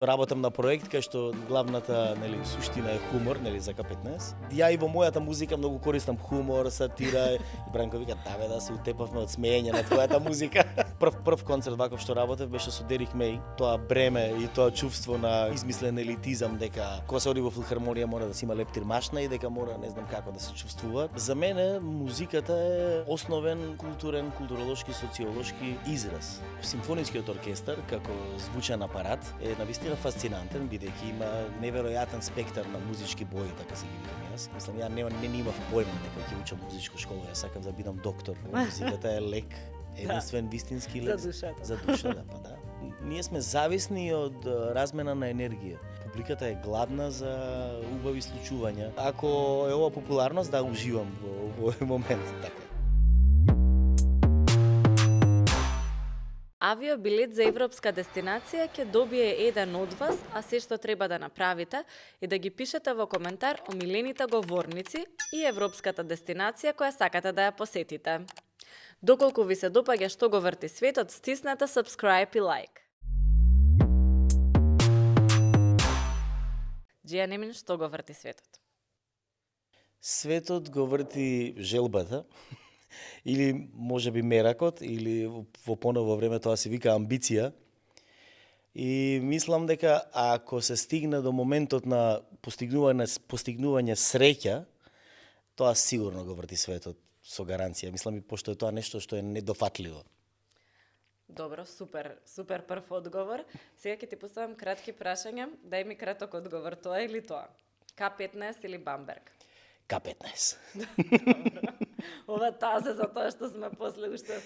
Работам на проект кај што главната, суштина е хумор, за К15. Ја и во мојата музика многу користам хумор, сатира. И Бранко вика: "Даве да се утепавме од смеење на твојата музика." Прв концерт ваков што работев беше со Дерик Меј. Тоа бреме и тоа чувство на измислен елитизам дека кога се оди во филхармонија мора да се има лептир машна и дека мора не знам како да се чувствува. За мене музиката е основен културен, културолошки, социолошки израз. Симфонискиот оркестар како звучен апарат е навистина фасцинантен, бидејќи има неверојатен спектар на музички бои, така се ги викам јас. Мислам, ја не имав појма дека ќе учам музичка школа, јас сакам да бидам доктор. Музиката е лек, единствен вистински лек. За душата. За душата, па да. Ние сме зависни од размена на енергија. Публиката е гладна за убави случувања. Ако е ова популарност, да уживам во овој момент, така. Авиобилет за европска дестинација ќе добие еден од вас, а се што треба да направите е да ги пишете во коментар омилените говорници и европската дестинација која сакате да ја посетите. Доколку ви се допаѓа што го врти светот, стиснете subscribe и лайк. Джија Немин, што го врти светот? Светот го врти желбата. Или можеби меракот, или во поново време тоа се вика амбиција. И мислам дека ако се стигне до моментот на постигнување среќа, тоа сигурно го врти светот со гаранција. Мислам и пошто е тоа нешто што е недофатливо. Добро, супер прв одговор. Сега ќе ти поставам кратки прашања, дај ми краток одговор, тоа или тоа. К15 или Бамберг? К15. Добро. Ова тазе за тоа што сме после уште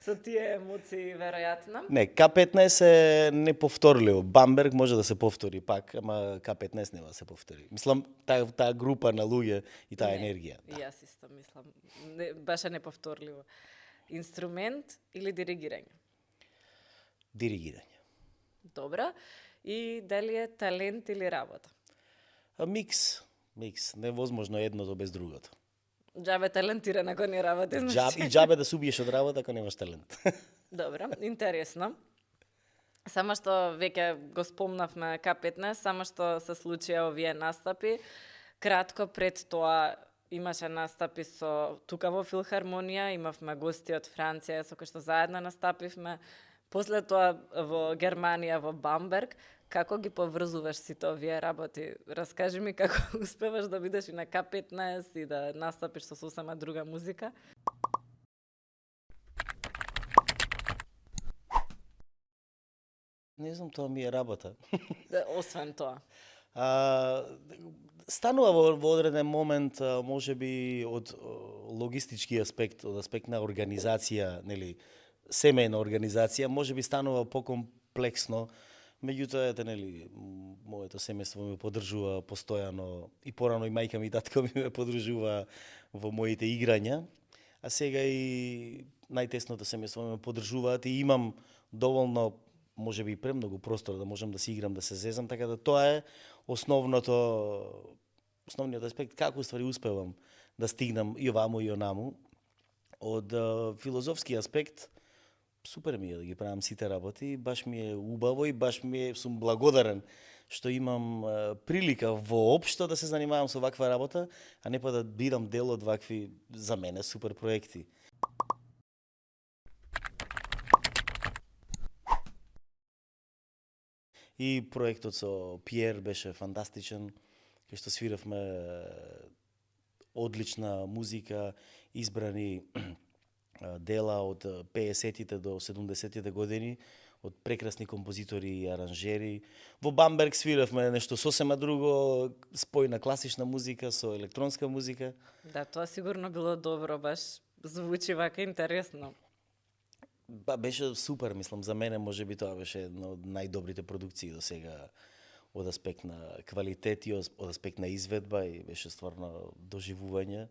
со тие емоции, веројатно. Не, К15 е неповторливо. Бамберг може да се повтори пак, ама К15 нема да се повтори. Мислам, таа група на луѓе и таа енергија. Да. Јас исто мислам. Баше неповторливо. Инструмент или диригирање? Диригирање. Добро. И дали е талент или работа? Микс. Невозможно едното без другото. Џабе талентиран ако не работи, значи. И џабе да се убиеш од работа ако немаш талент. Добро, интересно. Само што веќе го спомнавме К15, само што се случија овие настапи. Кратко пред тоа имаше настапи тука во филхармонија, имавме гости од Франција со кои што заедно настапивме. После тоа во Германија, во Бамберг. Како ги поврзуваш сите овие работи? Раскажи ми како успеваш да бидеш и на К15 и да настапиш со сосема друга музика. Не знам, тоа ми е работа. Освен тоа. Станува во одреден момент, можеби од логистички аспект, од аспект на организација, семејна организација, можеби станува покомплексно. Меѓутоа, моето семејство ме поддржува постојано и порано и мајка ми и татко ми ме поддржува во моите играња, а сега и најтесното семејство ме поддржуваат и имам доволно, можеби и премногу простор да можам да си играм, да се зезам, така да тоа е основниот аспект како уствари успевам да стигнам и оваму и онаму. Од филозофски аспект супер ми е да ги правам сите работи, баш ми е убаво и сум благодарен што имам прилика воопшто да се занимавам со ваква работа, а не па да бидам дел од вакви, за мене, супер проекти. И проектот со Пиер беше фантастичен, кај што свиравме одлична музика, избрани дела од 50-тите до 70-тите години, од прекрасни композитори и аранжери. Во Бамберг свиравме нешто сосема друго, спој на класична музика со електронска музика. Да, тоа сигурно било добро, баш звучи вака интересно. Беше супер, мислам, за мене можеби тоа беше една од најдобрите продукции до сега од аспект на квалитет и од аспект на изведба и беше стварно доживување.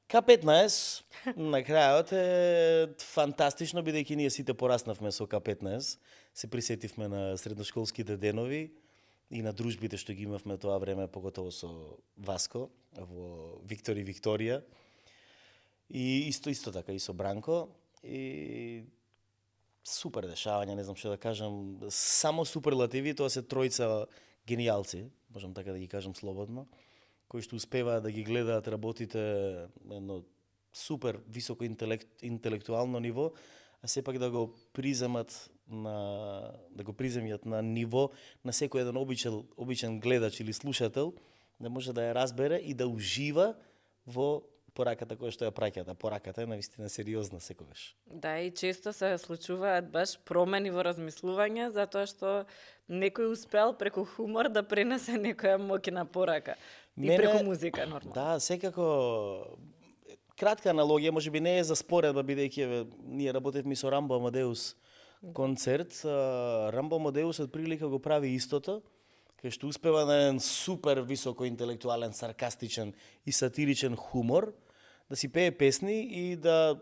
К15 на крајот е фантастично, бидејќи ние сите пораснавме со К15, се присетивме на средношколските денови и на дружбите што ги имавме тоа време, поготово со Васко во Виктор и Викторија. И исто така и со Бранко. И супер дешавања, не знам што да кажам, само суперлативи, тоа се тројца генијалци, можам така да ги кажам слободно, кои што успеваат да ги гледаат работите на едно супер високо интелектуално ниво, а сепак да го приземат на ниво на секој еден обичен гледач или слушател, да може да ја разбере и да ужива во пораката која што ја праќаат, а пораката е навистина сериозна секогаш. Да, и често се случуваат баш промени во размислување, затоа што некој успел преку хумор да пренесе некоја моќна порака. И преку музика, нормално. Да, секако, кратка аналогија, можеби не е за споредба, бидејќи ние работевме со Рамбо Амадеус концерт. Рамбо Амадеус од прилика го прави истото, кај што успева на еден супер високо интелектуален, саркастичен и сатиричен хумор да си пее песни и да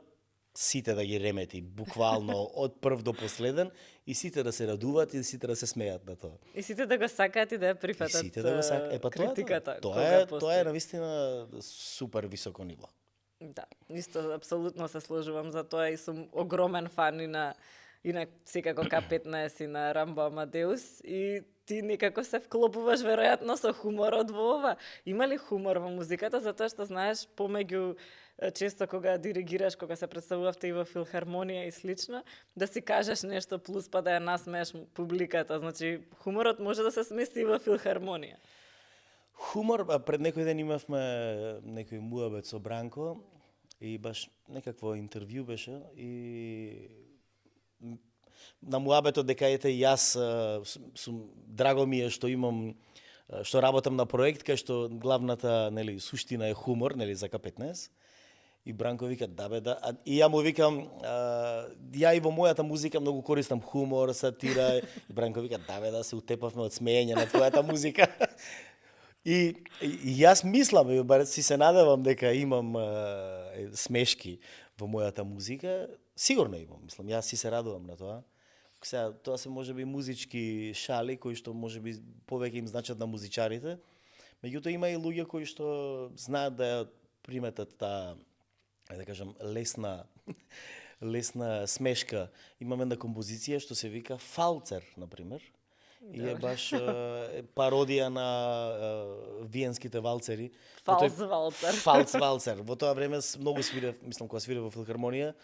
сите да ги ремети, буквално од прв до последен, и сите да се радуваат и сите да се смеат на тоа. И сите да го сакаат и да ја прифатат. И сите да го сакаат. Критиката. Тоа е навистина супер високо ниво. Да, исто апсолутно се сложувам за тоа и сум огромен фан и на секако К15 и на Рамбо Амадеус, и ти некако се вклопуваш веројатно со хуморот во ова. Има ли хумор во музиката, затоа што знаеш помеѓу често кога диригираш, кога се представувавте и во филхармонија и слично, да си кажеш нешто плюс па да ја насмееш публиката. Значи, хуморот може да се смести и во филхармонија. Хумор, пред некој ден имавме некој муабет со Бранко и баш некакво интервју беше и на муабетот дека ете јас сум драго ми е што имам работам на проект кај што главната, нели, суштина е хумор, нели, за К15. И Бранко вика, да бе, да. И ја му викам, ја и во мојата музика многу користам хумор, сатира. И Бранко вика, да бе, да, се утепавме од смеење на твојата музика. И јас мислам, бар си се надевам дека имам смешки во мојата музика. Сигурно имам, мислам, јас си се радувам на тоа. Сега, тоа се можеби музички шали кои што можеби повеќе им значат на музичарите. Меѓутоа има и луѓе кои што знаат да ја приметат таа, да кажам, лесна смешка. Имаме една композиција што се вика Фалцер, например. И е баш пародија на виенските валцери. Фалц валцер. Во тоа време многу свирев, мислам, кога свирев во филхармонија,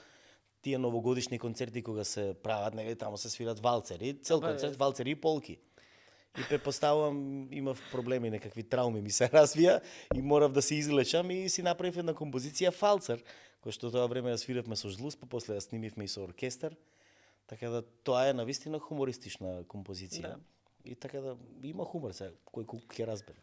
тие новогодишни концерти кога се прават, нели, таму се свират валцери, цел концерт валцери и полки. И претпоставувам имав проблеми, некакви трауми ми се развија и морав да се излечам и си направив една композиција Фалцер, која што тоа време ја свиревме со Жлус, па после ја снимивме и со оркестар. Така да тоа е навистина хумористична композиција. Да. И така да има хумор сега, кој ќе разбере.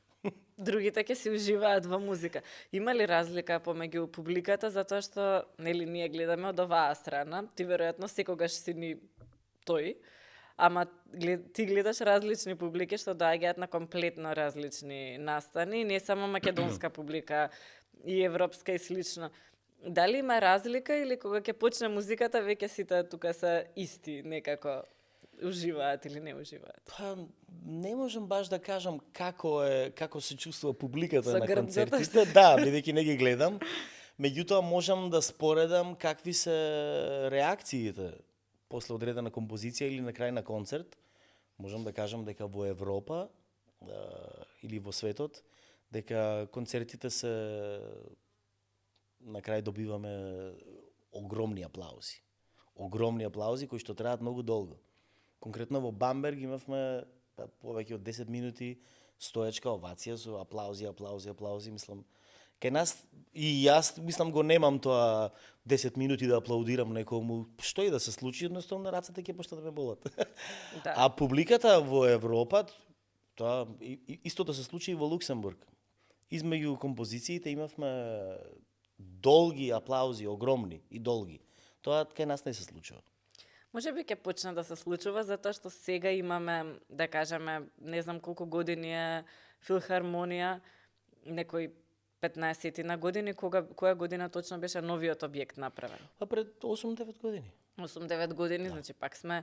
Другите ќе си уживаат во музика. Има ли разлика помеѓу публиката, затоа што нели ние гледаме од оваа страна, ти веројатно секогаш си ни тој, ама ти гледаш различни публики што доаѓаат на комплетно различни настани, не само македонска публика, и европска и слично. Дали има разлика или кога ќе почне музиката веќе сите тука се исти некако? Уживаат или не уживаат? Па, не можам баш да кажам како се чувствува публиката на концертите. Да, бидејќи не ги гледам. Меѓутоа можам да споредам какви се реакциите после одредена композиција или на крај на концерт. Можам да кажам дека во Европа или во светот дека концертите се на крај добиваме огромни аплаузи. Огромни аплаузи кои што траат многу долго. Конкретно во Бамберг имавме повеќе од 10 минути стоечка овација со аплаузи, мислам. Кај нас и јас мислам го немам тоа 10 минути да аплаудирам некому, што и да се случи, едноставно рацете ќе почнат да ме болат. Да. А публиката во Европа, тоа истото се случи и во Луксембург. Измеѓу композициите имавме долги аплаузи, огромни и долги. Тоа кај нас не се случува. Може би ќе почне да се случува, затоа што сега имаме, да кажеме, не знам колку години е филхармонија, некои 15 на години, која година точно беше новиот објект направен? А пред 8-9 години. 8-9 години, да. Значи пак сме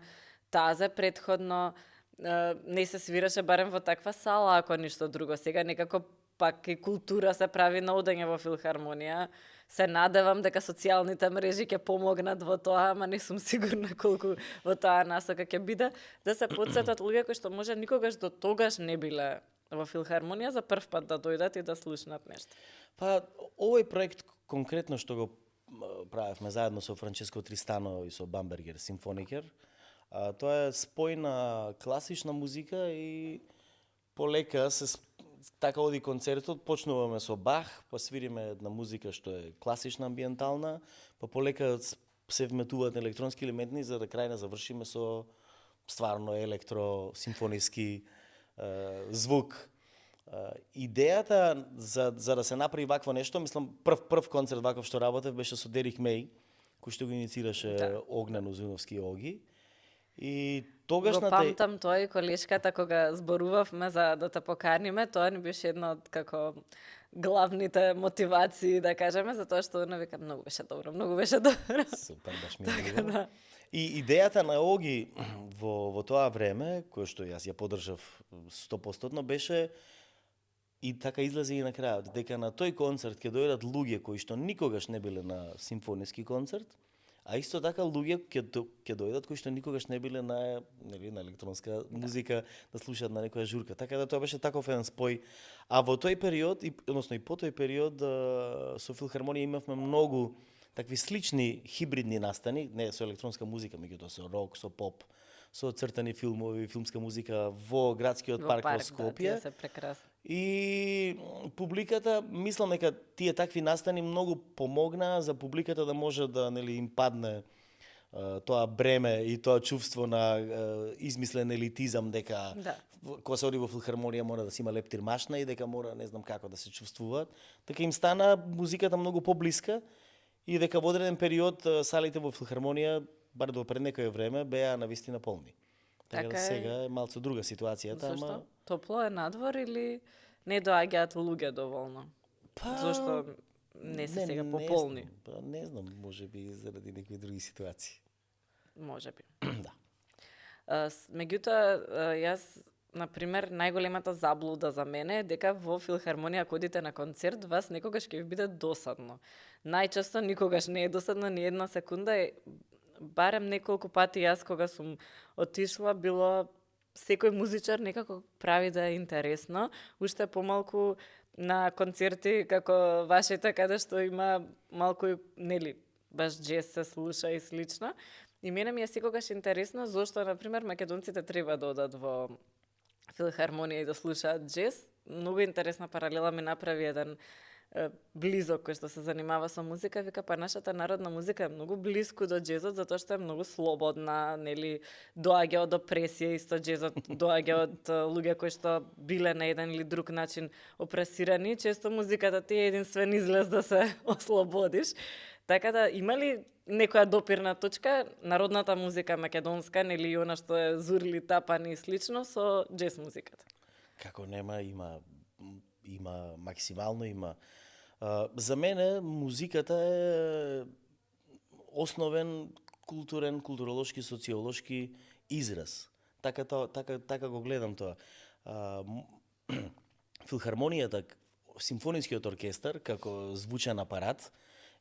тазе, предходно не се свираше барем во таква сала, ако ништо друго. Сега некако пак и култура се прави на одење во филхармонија. Се надевам дека социјалните мрежи ќе помогнат во тоа, ама не сум сигурна колку во таа насока ќе биде, да се потсетат луѓе кои што може никогаш до тогаш не биле во филхармонија за прв пат да дојдат и да слушнат нешто. Па, овој проект конкретно што го правевме заедно со Франческо Тристано и со Бамбергер Симфоникер, тоа е спој на класична музика и полека се така оди концертот, почнуваме со Бах, па свириме една музика што е класична амбиентална, па полека се вметуваат електронски елементи за да крајна завршиме со стварно електро симфониски звук. Идејата за да се направи вакво нешто, мислам прв концерт ваков што работев беше со Дерик Меј, кој што го инициираше Огнен Узуновски Оги. И тогашната... Го памтам тоа и колешката кога зборувавме за да те поканиме, тоа ни беше една од како главните мотивации, да кажеме, затоа што не вика многу беше добро. Супер, баш ми е добро. И идејата на Оги во тоа време, кој што јас ја поддржав 100%, беше и така излезе и на крајот, дека на тој концерт ќе дојдат луѓе кои што никогаш не биле на симфониски концерт, а исто така луѓе ќе дојдат кои што никогаш не биле на електронска музика да слушаат на некоја журка. Така да тоа беше таков еден спој. А во тој период, односно и по тој период, со филхармонија имавме многу такви слични хибридни настани, не со електронска музика, меѓутоа со рок, со поп, со цртани филмови, филмска музика во градскиот парк во Скопје. Да, се прекрасно. И публиката, мислам дека тие такви настани многу помогнаа за публиката да може да им падне тоа бреме и тоа чувство на измислен елитизам дека кога се оди во филхармонија мора да се има лептир машна и дека мора не знам како да се чувствуваат. Така им стана музиката многу поблиска и дека во одреден период салите во филхармонија, бар до пред некој време, беа навистина полни. Така да сега е малку друга ситуацијата, Зошто? ама Топло е надвор или не доаѓаат луѓе доволно? Зошто не се сега пополни? Не знам, може би заради некои други ситуации. Може би. Да. Меѓутоа, јас, например, најголемата заблуда за мене е дека во филхармонија, ако одите на концерт, вас некогаш ќе ви биде досадно. Најчесто никогаш не е досадно ни една секунда. Барем неколку пати јас кога сум отишла, било секој музичар некако прави да е интересно, уште помалку на концерти како вашите, каде што има малку, нели, баш джез се слуша и слично. И мене ми е секогаш интересно зошто, например, македонците треба да одат во филхармонија и да слушаат джез. Многу интересна паралела ми направи еден близок кој што се занимава со музика, вика па нашата народна музика е многу блиску до джезот затоа што е многу слободна, нели, доаѓа од опресија, исто джезот доаѓа од луѓе кои што биле на еден или друг начин опресирани, често музиката ти е единствен излез да се ослободиш. Така да има ли некоја допирна точка народната музика македонска, нели, и она што е зурли, тапани и слично со джез музиката? Како нема, има максимално има. За мене музиката е основен културолошки, социолошки израз. Така го гледам тоа. Филхармонијата, симфонискиот оркестар како звучен апарат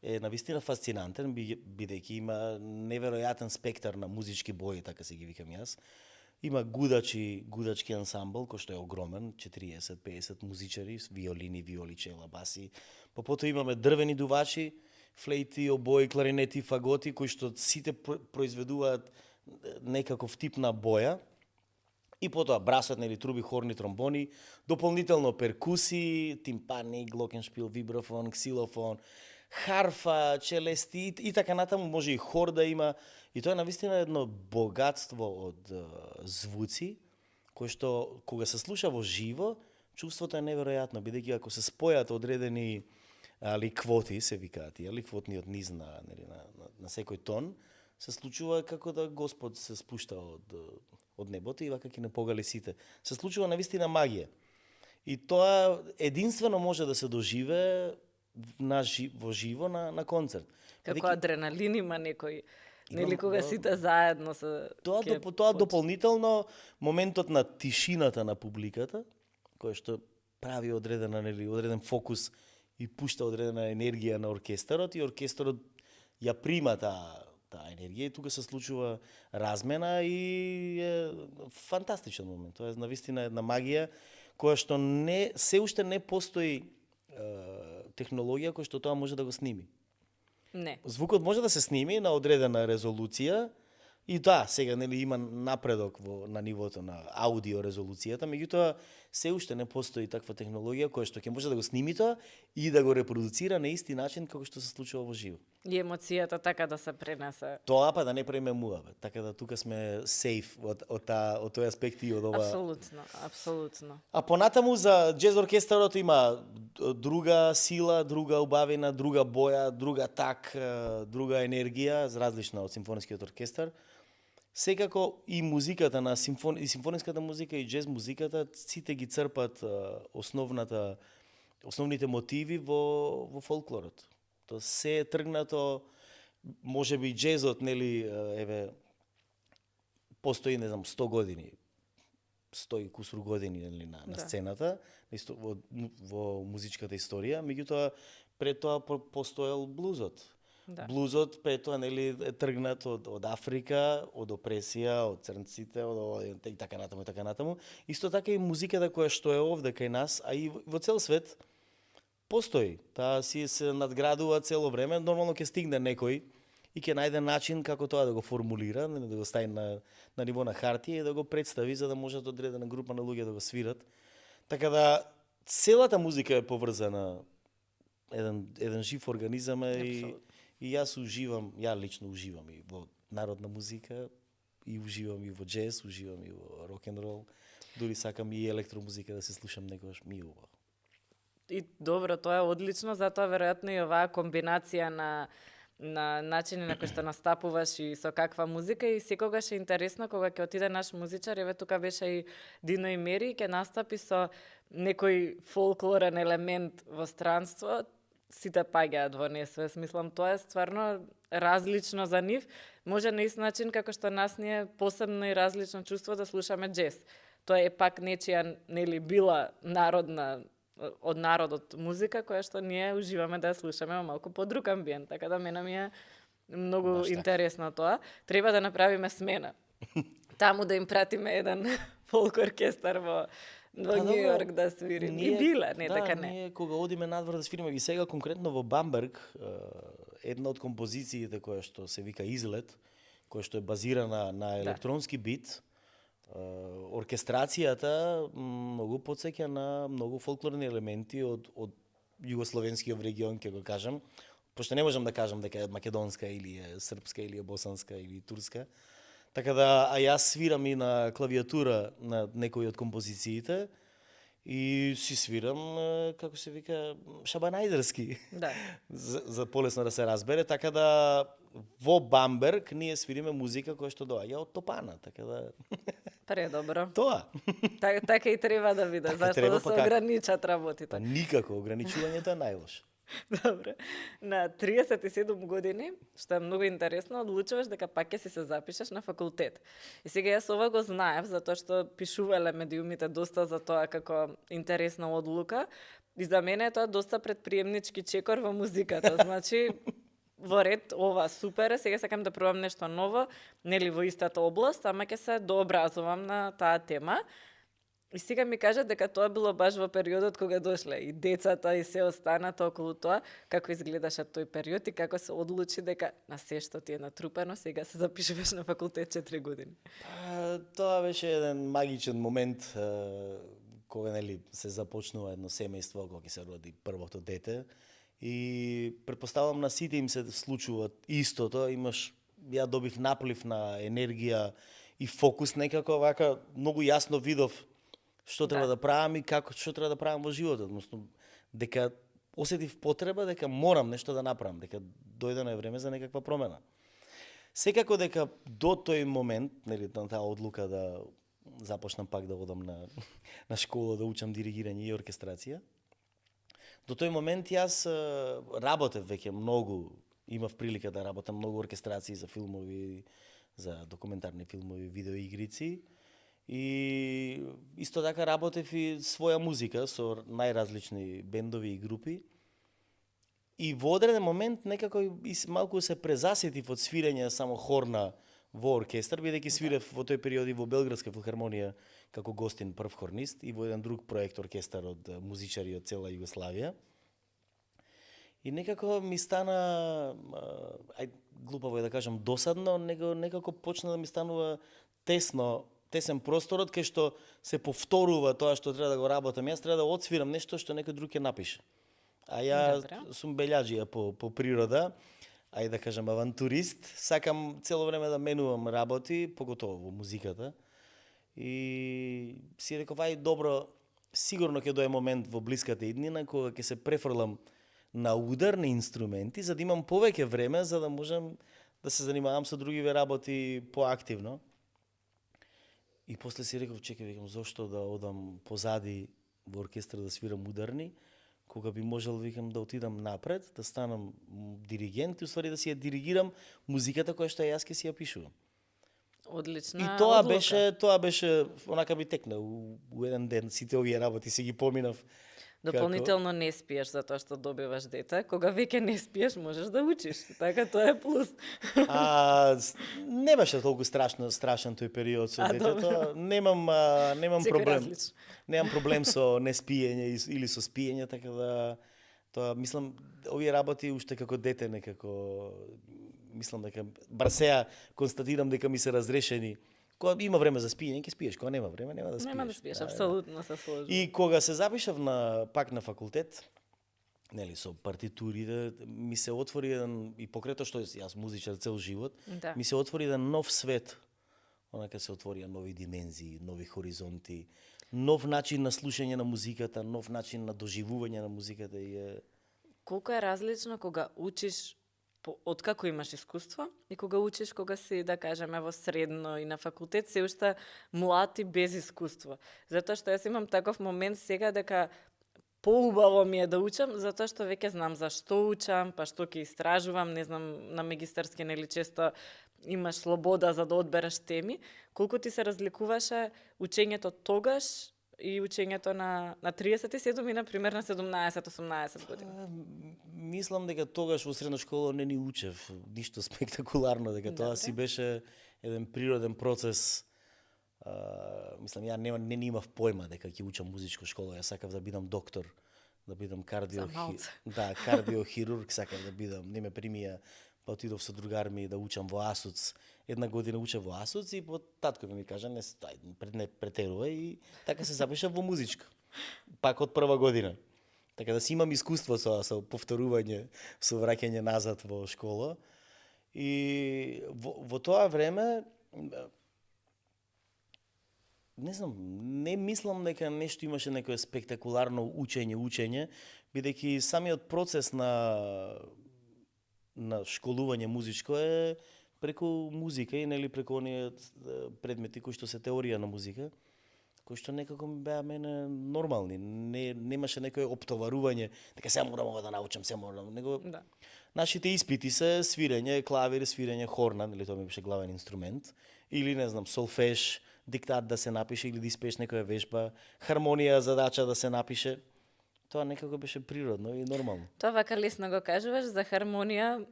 е навистина фасцинантен, бидејќи има неверојатен спектар на музички бои, така се ги викам јас. Има гудачки ансамбл, кој што е огромен, 40-50 музичари, виолини, виоличела, баси. Потоа имаме дрвени дувачи, флејти, обои, кларинети, фаготи, кои што сите произведуваат некаков тип на боја. И потоа брасот, нели, труби, хорни, тромбони, дополнително перкуси, тимпани, глокеншпил, вибрафон, ксилофон, харфа, челести и така натаму, може и хор да има. И тоа е навистина едно богатство од звуци, кој што кога се слуша во живо, чувството е неверојатно, бидејќи ако се спојат одредени ликвоти, се викаат тие, ликвотниот низ на секој тон, се случува како да Господ се спушта од небото и вака ќе не погали сите. Се случува навистина магија. И тоа единствено може да се доживее во живо на концерт. Како адреналин има некој Нели кога сите заедно се Тоа дополнително моментот на тишината на публиката, кој што прави одреден фокус и пушта одредена енергија на оркестарот и оркестарот ја прима таа енергија и тука се случува размена и е фантастичен момент. Тоа е навистина една магија која што се уште не постои технологија која што тоа може да го сними. Не. Звукот може да се сними на одредена резолуција и сега нели има напредок на нивото на аудио резолуцијата, меѓутоа се уште не постои таква технологија која што ќе може да го сними тоа и да го репродуцира на исти начин како што се случува во живо. И емоцијата така да се пренесе. Тоа да не преме муаве, така да тука сме сейф од тој аспект и од ова. Апсолутно. А понатаму за џез оркестарот има друга сила, друга убавина, друга боја, друга друга енергија, различна од симфонискиот оркестар. Секако и музиката на симфониската музика и џез музиката сите ги црпат основните мотиви во фолклорот. Тоа се е тргнато, можеби џезот, нели, постои, не знам, 100 години, 100 и кусур години, нели, на сцената, во музичката историја, меѓутоа пред тоа постоел блузот. Да. Блузот пред тоа, нели, е тргнат од Африка, од опресија, од црнците, и така натаму. Исто така и музиката која што е овде кај нас, а и во цел свет, постои. Таа си се надградува цело време, нормално ќе стигне некој и ќе најде начин како тоа да го формулира, да го стави на ниво на хартија и да го представи за да можат одредена група на луѓе да го свират. Така да целата музика е поврзана, еден жив организам е и јас лично уживам и во народна музика, и уживам и во џез, уживам и во рок-н-рол, дури сакам и електромузика да се слушам некогаш ми е убаво. И добро, тоа е одлично, затоа веројатно и оваа комбинација на начини на кој што настапуваш и со каква музика и секогаш е интересно кога ќе отиде наш музичар, еве тука беше и Дино и Мери, ќе настапи со некој фолклорен елемент во странство, сите паѓаат во несвес. Мислам, тоа е стварно различно за нив. Може на ист начин како што нас ни е посебно и различно чувство да слушаме џез. Тоа е пак нечија, нели, била народна од народот музика која што ние уживаме да ја слушаме во малку подруг амбиент, така да мене ми е многу интересно тоа. Треба да направиме смена. Таму да им пратиме еден фолк оркестар во Нью Йорк да свири. И биле, така не. Ние кога одиме надвор да свириме и сега конкретно во Бамберг, една од композициите која што се вика Излет, која што е базирана на електронски бит, оркестрацијата многу потсеќа на многу фолклорни елементи од југословенскиот регион, ќе го кажам, пошто не можам да кажам дека е македонска или е српска или е босанска или турска. Така да, а јас свирам и на клавиатура на некои од композициите и си свирам, како се вика, шабанајдерски. Да. За полесно да се разбере, така да во Бамберг ние свириме музика која што доаѓа од Топана, така да Предобро. Тоа. Така и треба да биде, зашто да се ограничат работите. Па никако, ограничувањето е најлошо. Добре. На 37 години, што е многу интересно, одлучуваш дека пак ќе си се запишеш на факултет. И сега јас ова го знаев, затоа што пишувале медиумите доста за тоа како интересна одлука. И за мене е тоа доста предприемнички чекор во музиката. Значи, во ред, ова супер е, сега сакам да пробам нешто ново, нели во истата област, ама ќе се дообразувам на таа тема. И сега ми кажат дека тоа било баш во периодот кога дошле и децата и се останато околу тоа, како изгледаше тој период и како се одлучи дека на се што ти е натрупано, сега се запишуваш на факултет 4 години. Тоа беше еден магичен момент кога нели се започнува едно семејство, кога ќе се роди првото дете. И претпоставам на сите им се случува истото, ја добив наплив на енергија и фокус некако вака, многу јасно видов што треба да правам и што треба да правам во животот, односно дека осетив потреба дека морам нешто да направам, дека дојдено е време за некаква промена. Секако дека до тој момент, нели, на таа одлука да започнам пак да одам на школа да учам диригирање и оркестрација, до тој момент јас работев веќе многу имав прилика да работам многу оркестрации за филмови, за документарни филмови, видеоигрици. И исто така работев и своја музика со најразлични бендови и групи. И во одреден момент некако малку се презасетив од свирење само хорна во оркестар, бидејќи свирев во тој период и во Белградска филхармонија како гостин прв хорнист и во еден друг проект оркестар од музичари од цела Југославија. И некако ми стана, глупаво е да кажам досадно, некако почна да ми станува тесен просторот кај што се повторува тоа што треба да го работам. Јас треба да отсвирам нешто што некој друг ќе напише. А ја сум белјаджија по природа, да кажам авантурист, сакам цело време да менувам работи, поготово во музиката. И си реков, добро, сигурно ќе дое момент во блиската иднина кога ќе се префрлам на ударни инструменти, за да имам повеќе време, за да можам да се занимавам со другиве работи поактивно. И после си реков, викам, зошто да одам позади во оркестар да свирам ударни, кога би можел, викам, да отидам напред, да станам диригент и уствари да си ја диригирам музиката која што јас ќе си ја пишувам. Одлична и одлука. Тоа беше онака би текна у еден ден, сите овие работи си ги поминав. Дополнително не спиеш затоа што добиваш дете. Кога веќе не спиеш, можеш да учиш. Така тоа е плюс. Не беше толку страшен тој период со детето. Немам проблем. Немам проблем со неспиење или со спиење, така да тоа мислам овие работи уште како дете некако мислам дека барсеа констатирам дека ми се разрешени. Кога има време за спиење, ќе спиеш, кога нема време, нема да спиеш. Нема да спиеш, апсолутно се сложам. И кога се запишав пак на факултет, нели со партитурите, ми се отвори еден и покрај тоа што јас музичар цел живот, ми се отвори еден нов свет. Онака се отворија нови димензии, нови хоризонти, нов начин на слушање на музиката, нов начин на доживување на музиката и Колку е различно кога учиш откако имаш искуство и кога учиш кога си, да кажеме, во средно и на факултет, се уште млад и без искуство. Затоа што јас имам таков момент сега дека поубаво ми е да учам, затоа што веќе знам за што учам, па што ќе истражувам, не знам, на магистарски нели често имаш слобода за да одбераш теми. Колку ти се разликуваше учењето тогаш и учењето на 37 и, например, на 17-18 години? Мислам дека тогаш во средна школа не ни учев ништо спектакуларно, дека тоа си беше еден природен процес. Мислам, ја не имав појма дека ќе учам музичко школа, ја сакав да бидам доктор, да бидам кардиохирург, сакав да бидам. Не ме примија, па отидов со другар ми да учам во АСУЦ. Една година учев во АСУЦ и татко ми кажа, не претерувај, и така се запишав во музичка. Пак од прва година. Така да си имам искуство со повторување, со враќање назад во школа. И во тоа време, не знам, не мислам дека нешто имаше некое спектакуларно учење, бидејќи самиот процес на школување музичко е преку музика и нели преку оние предмети кои што се теорија на музика, кои што некако ми беа мене нормални. Немаше некое оптоварување, дека се морам ова да научам, него нашите испити се свирење клавир, свирење хорна, нели тоа ми беше главен инструмент, или не знам, солфеш, диктат да се напише или да испееш некоја вежба, хармонија задача да се напише. Тоа некако беше природно и нормално. Тоа вака лесно го кажуваш за хармонија.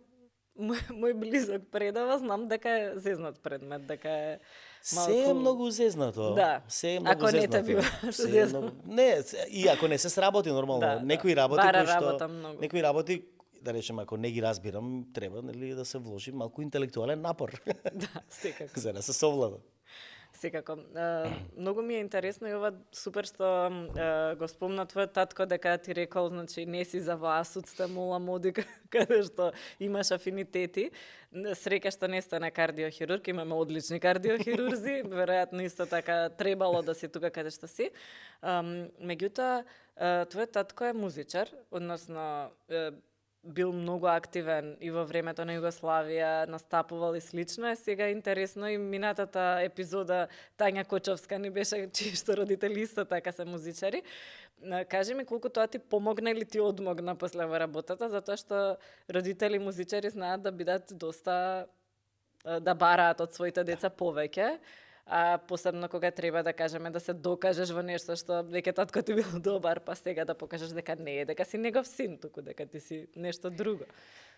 Мој близок предава, знам дека е зезнат предмет, дека е малку... Се е многу зезнато. Да. Се е многу ако зезнато. не те бива зезнато. Не, и ако не се сработи нормално. Да, некои работи бара кои што работа многу. некои работи, да речеме, ако не ги разбирам, треба нели да се вложи малку интелектуален напор. Да, секако. За да се совлада. Секако. Многу ми е интересно и ова супер што го спомна твојот татко дека ти рекол, значи не си за АСУЦ, мола моди каде што имаш афинитети. Среќа што не стана кардиохирург, имаме одлични кардиохирурзи, веројатно исто така требало да си тука каде што си. Меѓутоа, твојот татко е музичар, односно бил многу активен и во времето на Југославија, настапувал и слично, сега е интересно и минатата епизода Тања Кочовска ни беше, чии што родители исто така се музичари. Кажи ми колку тоа ти помогна или ти одмогна после во работата, затоа што родители музичари знаат да бидат доста, да бараат од своите деца повеќе, а посебно кога треба да кажеме да се докажеш во нешто што веќе татко ти бил добар, па сега да покажеш дека не е, дека си негов син, туку дека ти си нешто друго.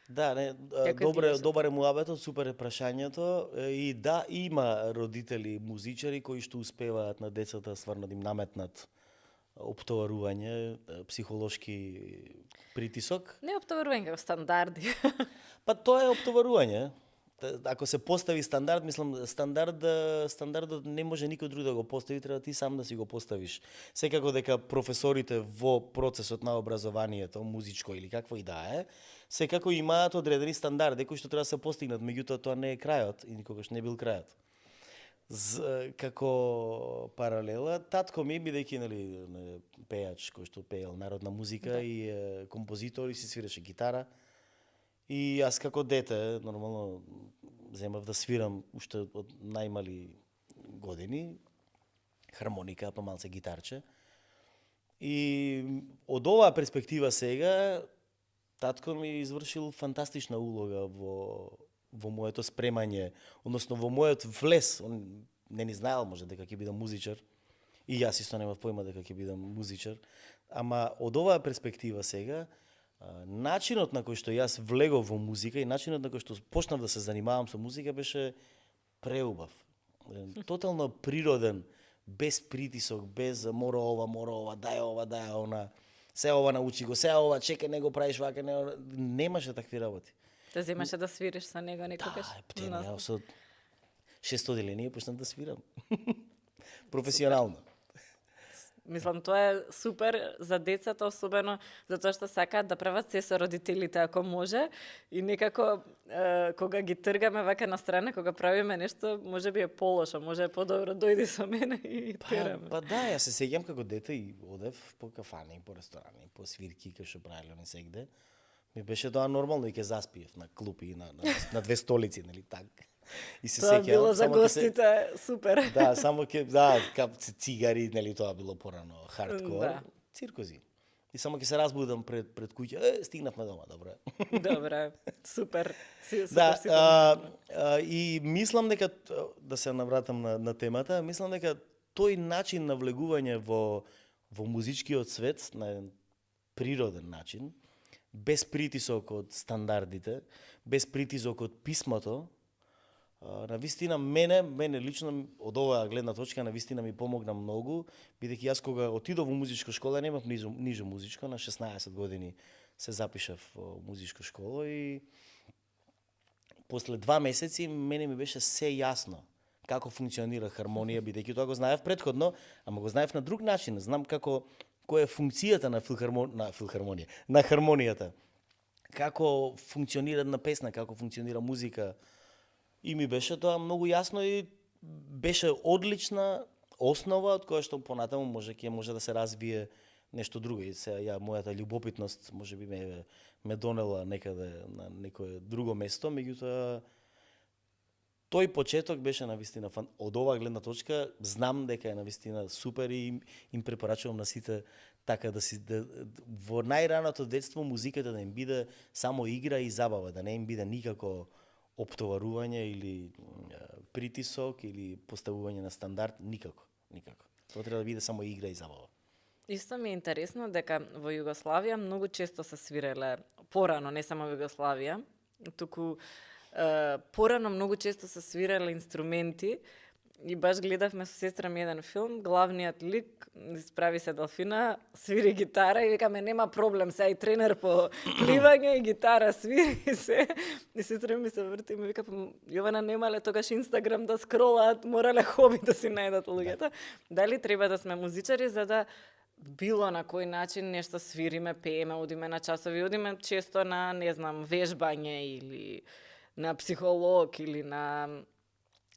Да, не, добар е муабетот, супер е прашањето и да, има родители музичари кои што успеваат на децата стварно да им наметнат оптоварување, психолошки притисок. Не оптоварување, како стандарди. Па тоа е оптоварување. Ако се постави стандард, мислам, стандардот не може никој друг да го постави, треба ти сам да си го поставиш. Секако дека професорите во процесот на образованието, музичко или какво и да е, секако имаат одредени стандарди кои што треба да се постигнат, меѓутоа тоа не е крајот и никогаш не бил крајот. Како паралела, татко ми, бидејќи пејач кој што пеел народна музика и композитор и си свиреше гитара. И јас како дете, нормално, земав да свирам уште од најмали години, хармоника, па малце гитарче. И од оваа перспектива сега, татко ми извршил фантастична улога во моето спремање, односно во мојот влез. Он не ни знаел може дека ќе бидам музичар. И јас исто немав појма дека ќе бидам музичар. Ама од оваа перспектива сега, начинот на кој што јас влегов во музика и начинот на кој што почнав да се занимавам со музика беше преубав. Тотално природен, без притисок, без мора ова, дај она, се ова научи го, се ова, чекај, не го правиш вака, немаше такви работи. Те земаше да свириш со него некогаш? Да, со 6 оделение почнав да свирам. Професионално. Мислам, тоа е супер за децата, особено затоа што сакаат да прават се со родителите ако може и некако кога ги тргаме вака на страна, кога правиме нешто, може би е полошо, може е подобро дојди со мене и тераме. Па да, јас се сеќам како дете и одев по кафани, по ресторани, по свирки кај што правеле не сегде. Ми беше тоа нормално и ќе заспиев на клупи на две столици, нели така. И се тоа сеќавам, било за гостите супер. Да, само капци цигари, нели тоа било порано хардкор, Да. циркози. И само ќе се разбудам пред куќа, стигнавме дома, добре. Добре, супер. Да, и мислам дека, да се навратам на темата, мислам дека тој начин на влегување во музичкиот свет, на еден природен начин, без притисок од стандардите, без притисок од писмото, на вистина мене лично од оваа гледна точка на вистина ми помогна многу, бидејќи јас кога отидов во музичка школа немав нижо музичко, на 16 години се запишав во музичка школа и после 2 месеци мене ми беше се јасно како функционира хармонија, бидејќи тоа го знаев претходно, ама го знаев на друг начин, знам која е функцијата на хармонијата, како функционира една песна, како функционира музика. И ми беше тоа многу јасно и беше одлична основа од која што понатаму ќе може да се развие нешто друго. И мојата љубопитност може би ме донела некаде на некое друго место, меѓутоа тој почеток беше навистина од оваа гледна точка, знам дека е навистина супер и им препорачувам на сите така во најраното детство музиката да им биде само игра и забава, да не им биде никако оптоварување или притисок или поставување на стандард, никако. Тоа треба да биде само игра и забава. Исто ми е интересно дека во Југославија многу често се свиреле, порано, не само во Југославија, туку порано многу често се свиреле инструменти и баш гледавме со сестра ми еден филм, главниот лик исправи се делфина, свири гитара и викаме нема проблем, сега и тренер по пливање и гитара свири и се. И сестра ми се врти и ми вика, Јована, немале тогаш Инстаграм да скролаат, морале хоби да си најдат луѓето. Дали треба да сме музичари за да било на кој начин нешто свириме, пееме, одиме на часови, одиме често на, не знам, вежбање или на психолог или на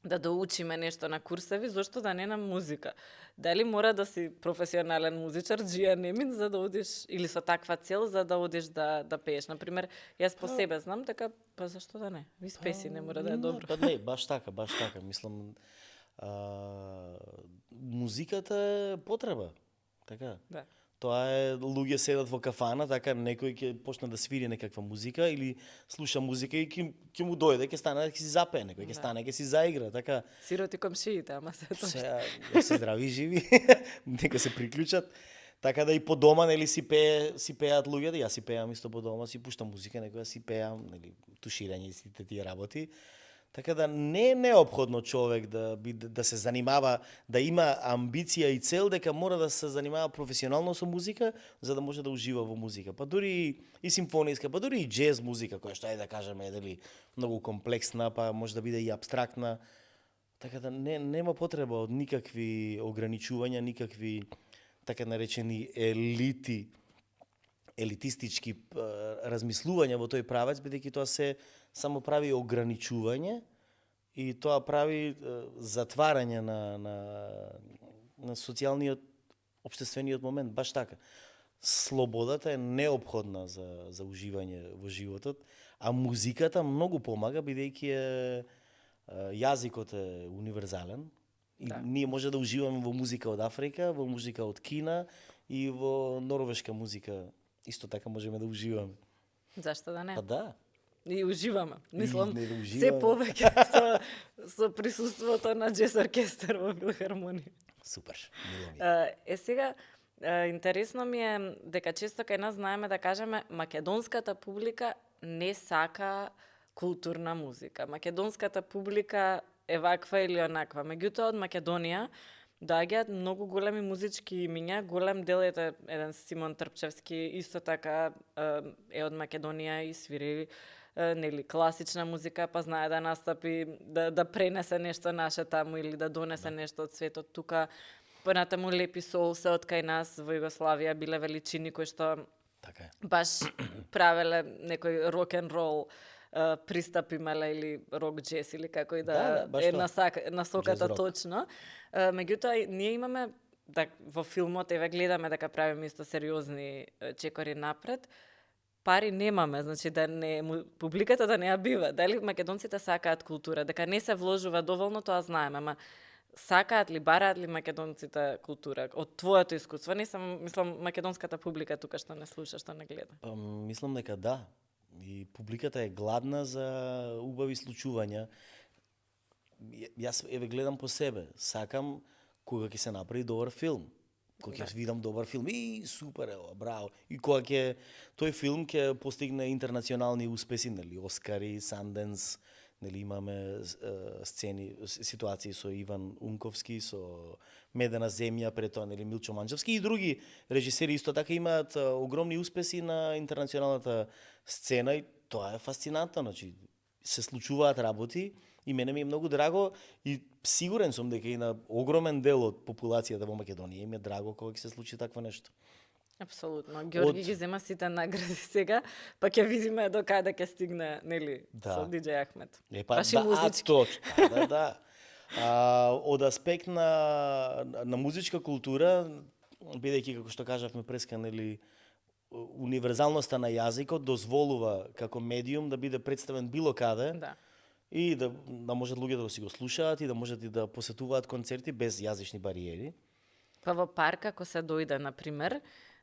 да доучиме нешто на курсеви, зошто да не на музика? Дали мора да си професионален музичар, джија немин, за да одиш, или со таква цел, за да одиш да пееш? Например, јас по себе знам, така, па зашто да не? Ви спеси, не мора да е добро. Па не, баш така. Мислам, музиката е потреба. Така. Да. Тоа е, луѓе седат во кафана, така некој ќе почне да свири некаква музика или слуша музика и ќе му дојде, ќе стане ќе си запее, некој ќе стане ќе си заигра, така. Сироти комшиите, ама се тоа. Сега се здрави и живи, нека се приклучат. Така да и по дома нели си пеат луѓето, јас си пеам исто по дома, си пуштам музика, некоја си пеам, нели туширање и сите тие работи. Така да не е неопходно човек да се занимава, да има амбиција и цел дека мора да се занимава професионално со музика, за да може да ужива во музика. Па дури и симфониска, па дури и џез музика, која што е да кажеме дали многу комплексна, па може да биде и апстрактна. Така да нема потреба од никакви ограничувања, никакви така наречени елитистички размислувања во тој правец, бидејќи тоа се само прави ограничување и тоа прави затварање на социјалниот, општествениот момент, баш така. Слободата е неопходна за уживање во животот, а музиката многу помага, бидејќи јазикот е универзален. И ние може да уживаме во музика од Африка, во музика од Кина и во норвешка музика. Исто така можеме да уживаме. Зашто да не? Па да. И уживаме. Мислам, да уживаме. се повеќе со присуството на џез оркестар во филхармонија. Супер, мило ми. Сега, интересно ми е дека често кај нас знаеме да кажеме македонската публика не сака културна музика. Македонската публика е ваква или онаква. Меѓутоа, од Македонија доаѓаат многу големи музички имиња, голем дел е еден Симон Трпчевски, исто така е од Македонија и свири нели класична музика, па знае да настапи, да пренесе нешто наше таму или да донесе нешто од светот тука. Понатаму Лепи Сол се од кај нас во Југославија биле величини кои што така е. Баш правеле некој рок-н-рол пристап имале или рок џез или како и да е насоката точно. Меѓутоа, ние имаме, во филмот, гледаме дека правиме исто сериозни чекори напред, пари немаме, значи публиката да не ја бива. Дали македонците сакаат култура, дека не се вложува доволно, тоа знаеме, ама сакаат ли, бараат ли македонците култура? Од твоето искуство, не сам, мислам, македонската публика тука што не слуша, што не гледа. Мислам дека да. И публиката е гладна за убави случувања. Јас гледам по себе. Сакам кога ќе се направи добар филм. Кога ќе видам добар филм, и супер, браво. И кога ќе тој филм ќе постигне интернационални успеси, нели, Оскари, Санденс, нели имаме ситуации со Иван Унковски, со Медена земја, пред тоа нели Милчо Манчевски и други режисери исто така имаат огромни успеси на интернационалната сцена и тоа е фасцинантно, значи се случуваат работи и мене ми е многу драго и сигурен сум дека и на огромен дел од популацијата во Македонија им е драго кога ќе се случи такво нешто. Апсолутно. Георги ги зема сите награди сега, па ќе видиме до каде ќе стигне, нели, со Диџеј Ахмет. Баши музички. Да. Од аспект на музичка култура, бидејќи како што кажавме преска, нели, универзалноста на јазикот дозволува како медиум да биде представен било каде. Да. И да можат луѓето да си го слушаат и да можат и да посетуваат концерти без јазични бариери. Па во парк, ако се дојде, например,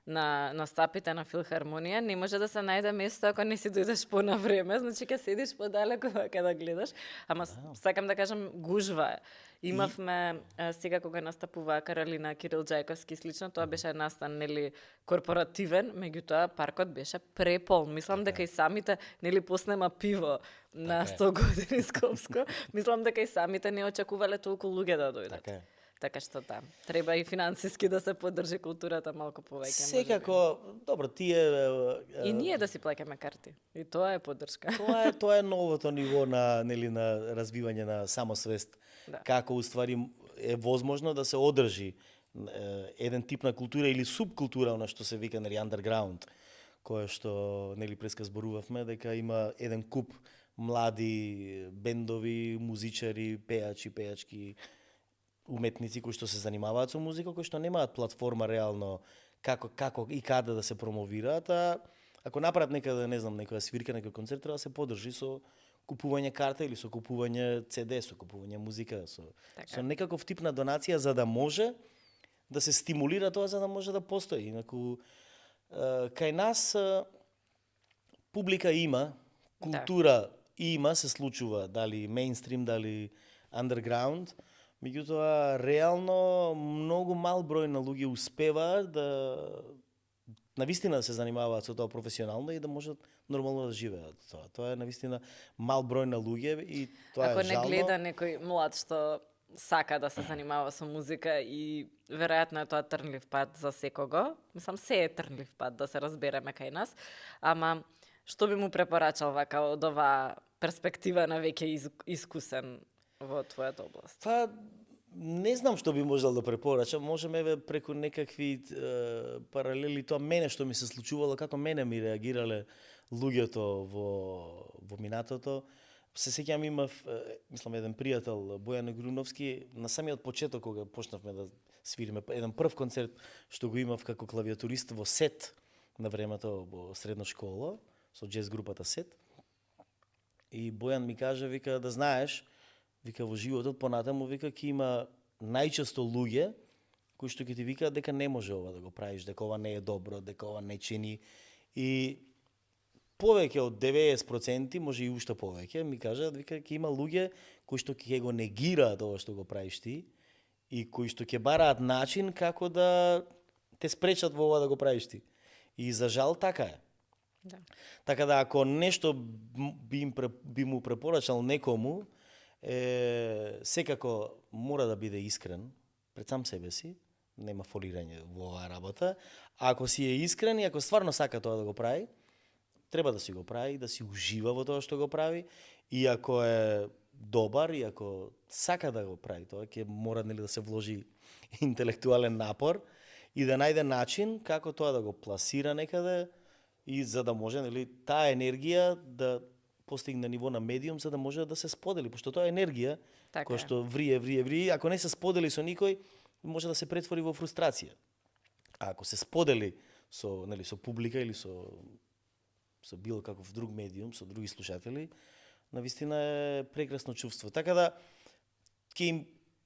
на настапите на филхармонија, не може да се најде место ако не си дојдеш по на време, значи ќе седиш подалеку вака да гледаш, ама сакам да кажам гужва е. Имавме сега кога настапува Каролина Кирил Џајковски слично, тоа беше настан нели корпоративен, меѓутоа паркот беше преполн. Мислам дека и самите нели поснема пиво на 100 години Скопско. Мислам дека и самите не очекувале толку луѓе да дојдат. Така што да, треба и финансиски да се поддржи културата малку повеќе. Секако, добро, тие и ние да си плаќаме карти. И тоа е поддршка. Тоа е новото ниво на развивање на самосвест. Да. Како уствари е возможно да се одржи еден тип на култура или субкултура, она што се вика underground, кое што преска зборувавме дека има еден куп млади бендови, музичари, пеачки, уметници кои што се занимаваат со музика, кои што немаат платформа реално како и каде да се промовираат, а ако направат некаде, не знам, некоја свирка, некој концерт, треба да се поддржи со купување карта или со купување CD, со купување музика, со некаков тип на донација за да може да се стимулира тоа, за да може да постои. Инаку кај нас публика има, култура има, се случува, дали мејнстрим, дали андерграунд, меѓутоа реално многу мал број на луѓе успеваат да навистина да се занимаваат со тоа професионално и да можат нормално да живеат. Тоа е навистина мал број на луѓе и тоа Ако е жално. не гледа некој млад што сака да се занимава со музика и веројатно е тоа трнлив пат за секого. Мислам, се е трнлив пат, да се разбереме кај нас. Ама, што би му препорачал вака од оваа перспектива на веќе искусен во твојата област? Па, не знам што би можел да препорачам. Можеме преку некакви паралели тоа мене што ми се случувало, како мене ми реагирале луѓето во минатото. Се сеќавам, имав, мислам, еден пријател, Бојан Груновски, на самиот почеток кога почнавме да свириме, еден прв концерт што го имав како клавиатурист во Сет на времето во средна школа, со джез групата Сет. И Бојан ми кажа, вика, да знаеш, вика, во животот понатаму, вика, ќе има најчесто луѓе кои што ќе ти викаат дека не може ова да го правиш, дека ова не е добро, дека ова не чини. И повеќе од 90%, може и уште повеќе, ми кажат, вика, ќе има луѓе кои што ќе го негираат ова што го правиш ти и кои што ќе бараат начин како да те спречат во ова да го правиш ти. И за жал така е. Да. Така да ако нешто би му препорачал некому, секако мора да биде искрен пред сам себе си, нема фолирање во оваа работа. А ако си е искрен и ако стварно сака тоа да го прави, треба да си го прави, да си ужива во тоа што го прави, и ако е добар, и ако сака да го прави тоа, ќе мора да се вложи интелектуален напор и да најде начин како тоа да го пласира некаде и за да може таа енергија да постигне ниво на медиум за да може да се сподели, пошто тоа е енергија која што врие, ако не се сподели со никој, може да се претвори во фрустрација. А ако се сподели со публика или со било каков друг медиум, со други слушатели, навистина е прекрасно чувство. Така да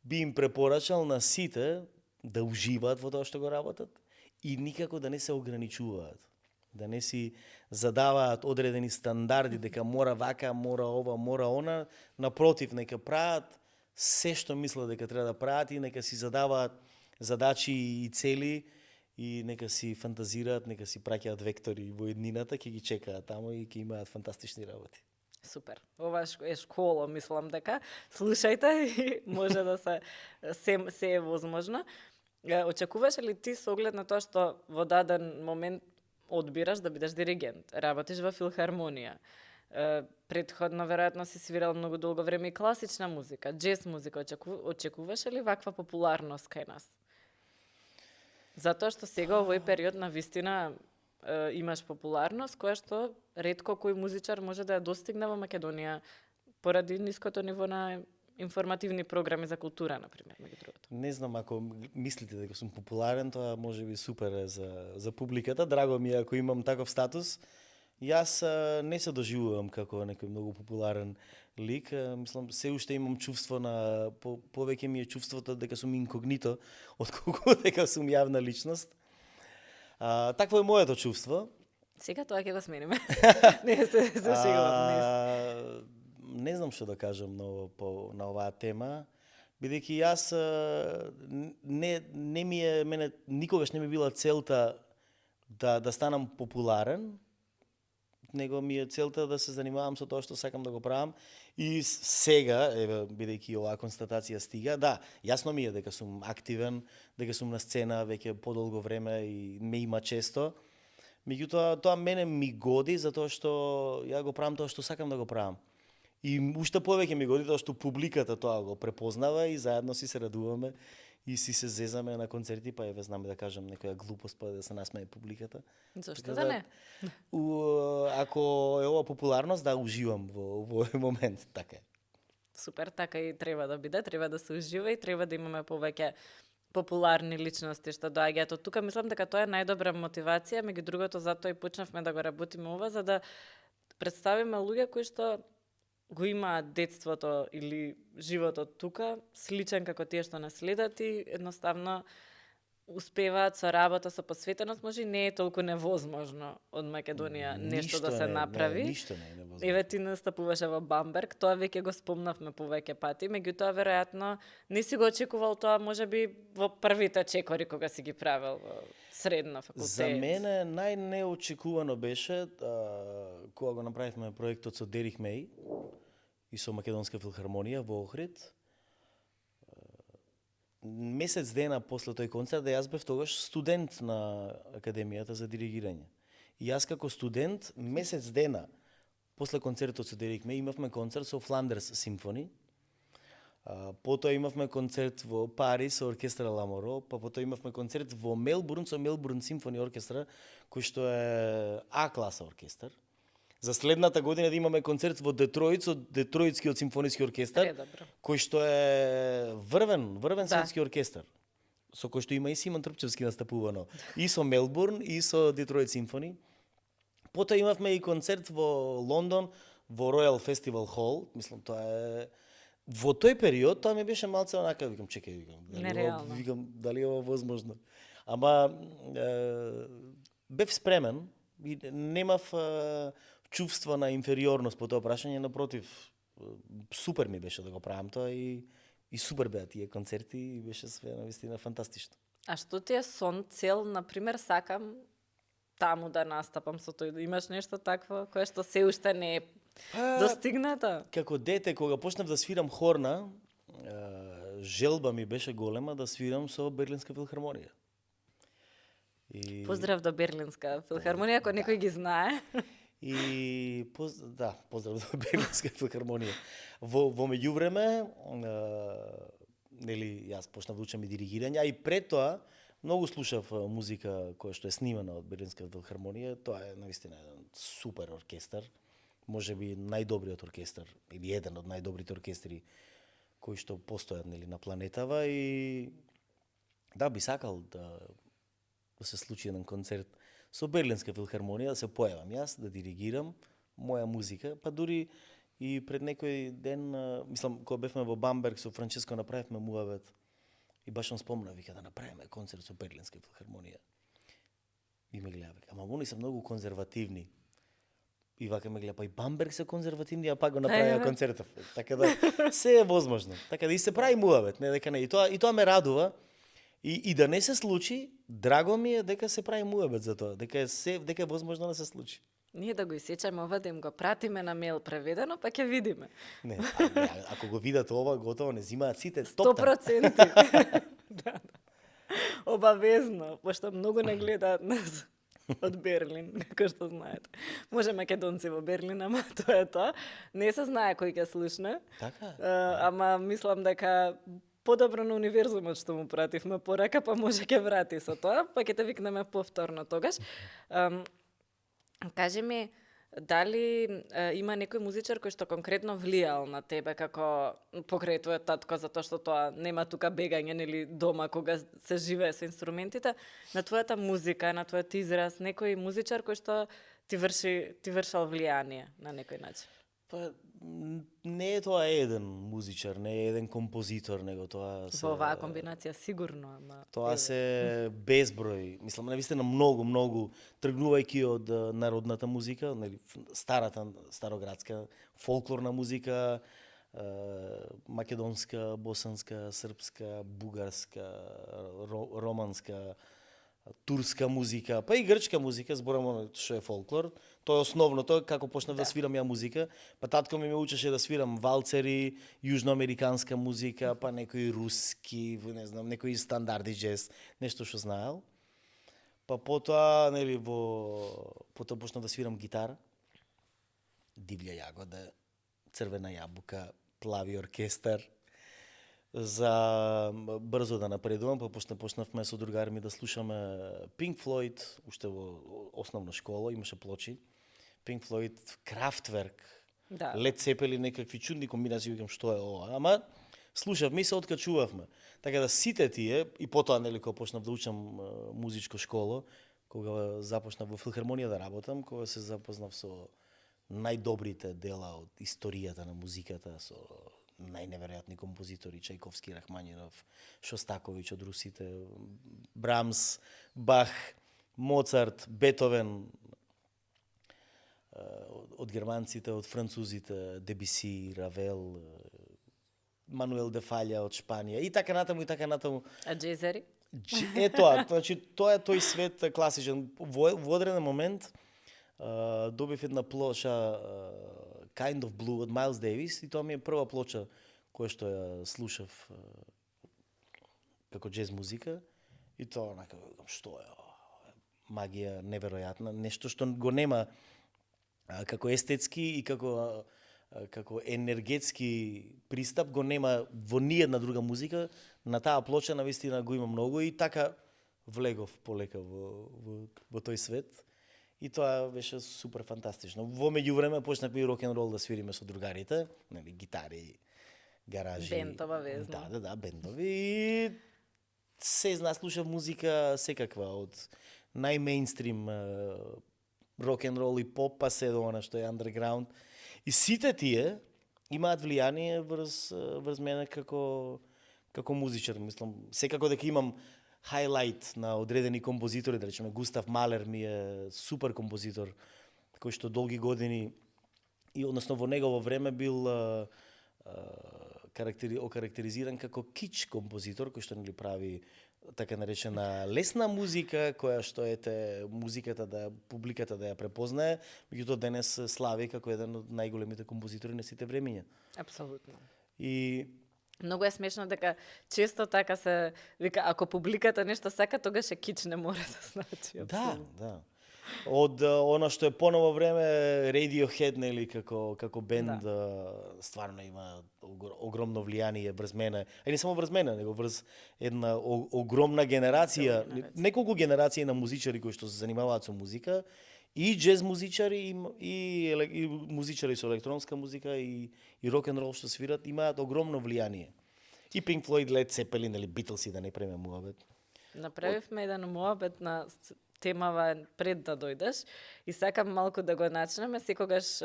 би им препорачал на сите да уживаат во тоа што го работат и никако да не се ограничуваат. Да не си задаваат одредени стандарди, дека мора вака, мора ова, мора она. Напротив, нека прават се што мислат дека треба да прават и нека си задаваат задачи и цели и нека си фантазираат, нека си праќаат вектори во еднината, ќе ги чекаат таму и ќе имаат фантастични работи. Супер. Ова е школа, мислам дека. Слушајте и може да се е возможно. Очекуваш ли ти со оглед на тоа што во даден момент одбираш да бидеш диригент, работиш во филхармонија, предходно веројатно си свирал многу долго време и класична музика, джез музика, очекуваш ли ваква популарност кај нас? Затоа што сега овој период на вистина имаш популарност која што ретко кој музичар може да ја достигне во Македонија поради ниското ниво на информативни програми за култура, например, меѓу другото. Не знам, ако мислите дека сум популарен, тоа може би супер е за публиката. Драго ми е ако имам таков статус. Јас не се доживувам како некој многу популарен лик. Мислам, се уште имам чувство на... Повеќе ми е чувството дека сум инкогнито, отколку дека сум јавна личност. Такво е моето чувство. Сега тоа ќе го смениме. Не се шегувам. Не знам што да кажам на оваа тема, бидејќи јас мене никогаш не ми била целта да станам популарен, него ми е целта да се занимавам со тоа што сакам да го правам. И сега, бидејќи оваа констатација стига, да, јасно ми е дека сум активен, дека сум на сцена веќе подолго време и ме има често. Меѓутоа, тоа мене ми годи затоа што ја го правам тоа што сакам да го правам. И уште повеќе ми годи тоа што публиката тоа го препознава и заедно си се радуваме и си се зезаме на концерти, па еве знаме да кажам некоја глупост, па да се насмее публиката. Зошто Така да не? Ако е ова популарност, да, уживам во овој момент, така е. Супер, така и треба да биде, треба да се ужива и треба да имаме повеќе популарни личности што доаѓаат од тука. Мислам дека тоа е најдобра мотивација, меѓу другото затоа и почнавме да го работиме ова, за да представиме луѓе кои што го имаат детството или животот тука, сличен како тие што нас следат и едноставно успеваат со работа, со посветеност, може и не е толку невозможно од Македонија нешто да се направи. Ништо не е невозможно. Еве ти настапуваше во Бамберг, тоа веќе го спомнавме повеќе пати, меѓутоа веројатно не си го очекувал тоа можеби во првите чекори кога си ги правел во средна факултет. За мене најнеочекувано беше кога го направивме проектот со Дерих Меј и со Македонска филхармонија во Охрид. Месец дена после тој концерт, да јас бев тогаш студент на Академијата за диригирање. И јас како студент, месец дена после концертот со Дерик Меј, имавме концерт со Фландерс Симфони. Потоа имавме концерт во Париз со оркестра Ламоро, па потоа имавме концерт во Мелбурн со Мелбурн Симфони оркестра, кој што е А класа оркестар. За следната година да имаме концерт во Детройт со Детройтскиот симфониски оркестар, кој што е врвен светски оркестар, со кој што има и Симон Трпчевски настапувано, и со Мелбурн, и со Детройт Симфони. Потоа имавме и концерт во Лондон, во Ројал Фестивал Хол, мислам тоа е... Во тој период, тоа ми беше малце онака, викам, чекај, дали е ова возможно. Ама бев спремен и немав чувство на инфериорност по тоа прашање, напротив, супер ми беше да го правам тоа и супер беа тие концерти и беше све навистина фантастично. А што ти е сон, цел, например, сакам таму да настапам со тој, имаш нешто такво кое што се уште не е достигнато? Како дете, кога почнав да свирам хорна, желба ми беше голема да свирам со Берлинска филхармонија. Поздрав до Берлинска филхармонија, ако некој ги знае. Поздрав до Берлинска филхармонија. Во меѓувреме, нели, јас почнав да учам и диригирање, а и пред тоа многу слушав музика која што е снимана од Берлинска филхармонија. Тоа е навистина еден супер оркестар, можеби најдобриот оркестар или еден од најдобрите оркестри кои што постојат, нели, на планетава, и да, би сакал да се случи еден концерт со Берлинска филхармонија, да се појавам јас, да диригирам моја музика, па дури и пред некој ден, мислам, кога бевме во Бамберг со Франческо, направивме муавет и баш он спомна, вика, да направиме концерт со Берлинска филхармонија. И ме гледа, вика, ама они се многу конзервативни. И вака ме гледа, па и Бамберг се конзервативни, а пак го направија концертов. Така да се е возможно. Така да и се прави муавет, не дека не. И тоа ме радува. И да не се случи, драго ми е дека се прави муабет за тоа, дека е возможно да се случи. Ние да го исечеме ова, да им го пратиме на мејл преведено, па ќе видиме. Не, ако го видат ова, готово не зимаат сите 100%. Да. Обавезно, пошто многу не гледаат нас од Берлин, како што знаете. Може македонци во Берлин, ама тоа е тоа. Не се знае кој ќе слушне. Така? Ама мислам дека подобро на универзумот што му пративме порака, па може ќе врати со тоа, па ќе те викнеме повторно тогаш. Кажи ми, дали има некој музичар кој што конкретно влијал на тебе како покрај твојот татко, затоа што тоа нема тука бегање, нели, дома кога се живее со инструментите, на твојата музика, на твојот израз, некој музичар кој што ти вршал влијание на некој начин? Па не е тоа еден музичар, не е еден композитор, него тоа се... Во оваа комбинација сигурно, ама... Тоа се безброј, мислам, навистина многу, тргнувајќи од народната музика, нели, староградска, фолклорна музика, македонска, босанска, српска, бугарска, романска, турска музика, па и грчка музика, зборам што е фолклор. Тоа е основното, како почнав да свирам ја музика. Па татко ми ме учеше да свирам валцери, јужноамериканска музика, па некои руски, не знам, некои стандарди джез, нешто што знаел. Па потоа, нели, потоа почнав да свирам гитара. Дивља јагода, Црвена јабука, Плави оркестар. за брзо да напредувам, па почнавме со другари ми да слушаме Pink Floyd, уште во основна школа, имаше плочи. Pink Floyd, Kraftwerk, Да. Led Zeppelin, некакви чудни комбинации, викам што е ова. Ама слушавме и се откачувавме. Така да сите тие, и потоа нели кога почнав да учам музичко школа, кога започнав во филхармонија да работам, кога се запознав со најдобрите дела од историјата на музиката, со најневеројатни композитори, Чајковски, Рахманинов, Шостаковиќ од русите, Брамс, Бах, Моцарт, Бетовен, од германците, од французите, Дебиси, Равел, Мануел де Фалја од Шпанија и така натаму и така натаму. А джезери? Е тоа, значи тоа е тој свет класичен. Во одреден момент добив една плоча Kind of Blue од Майлс Дейвис и тоа ми е прва плоча која што ја слушав како џез музика и тоа онака што е магија неверојатна, нешто што го нема како естетски и како енергетски пристап го нема во ниедна друга музика. На таа плоча навистина го има многу и така влегов полека во тој свет. И тоа беше супер фантастично. Во меѓувреме почнавме и рок-н-рол да свириме со другарите, нели гитари, гаражи. Бендова везна. Да, бендови. И се слушав музика секаква од најмејнстрим рок-н-рол и поп, па се до она што е андерграунд. И сите тие имаат влијание врз мене како музичар. Мислам, секако дека имам хайлайт на одредени композитори, да речеме Густав Малер ми е супер композитор, кој што долги години и односно во негово време бил окарактеризиран како кич композитор, кој што нели прави така наречена лесна музика, која што музиката да публиката да ја препознае, меѓутоа денес слави како еден од најголемите композитори на сите времиња. Апсолутно. И многу е смешно дека често така се вика ако публиката нешто сака, тогаш е кич, не мора да значи. Да. Од она што е поново време Radiohead нели како бенд стварно има огромно влијание врз мене. И не само врз мене, него врз една огромна генерација, неколку генерации на музичари кои што се занимаваат со музика, и џез музичари и музичари со електронска музика и рок-н-рол што свират имаат огромно влијание. И Pink Floyd, Led Zeppelin или Beatles да не преме муабет. Направивме еден муабет на темава пред да дојдеш и сакам малку да го начнеме. Секогаш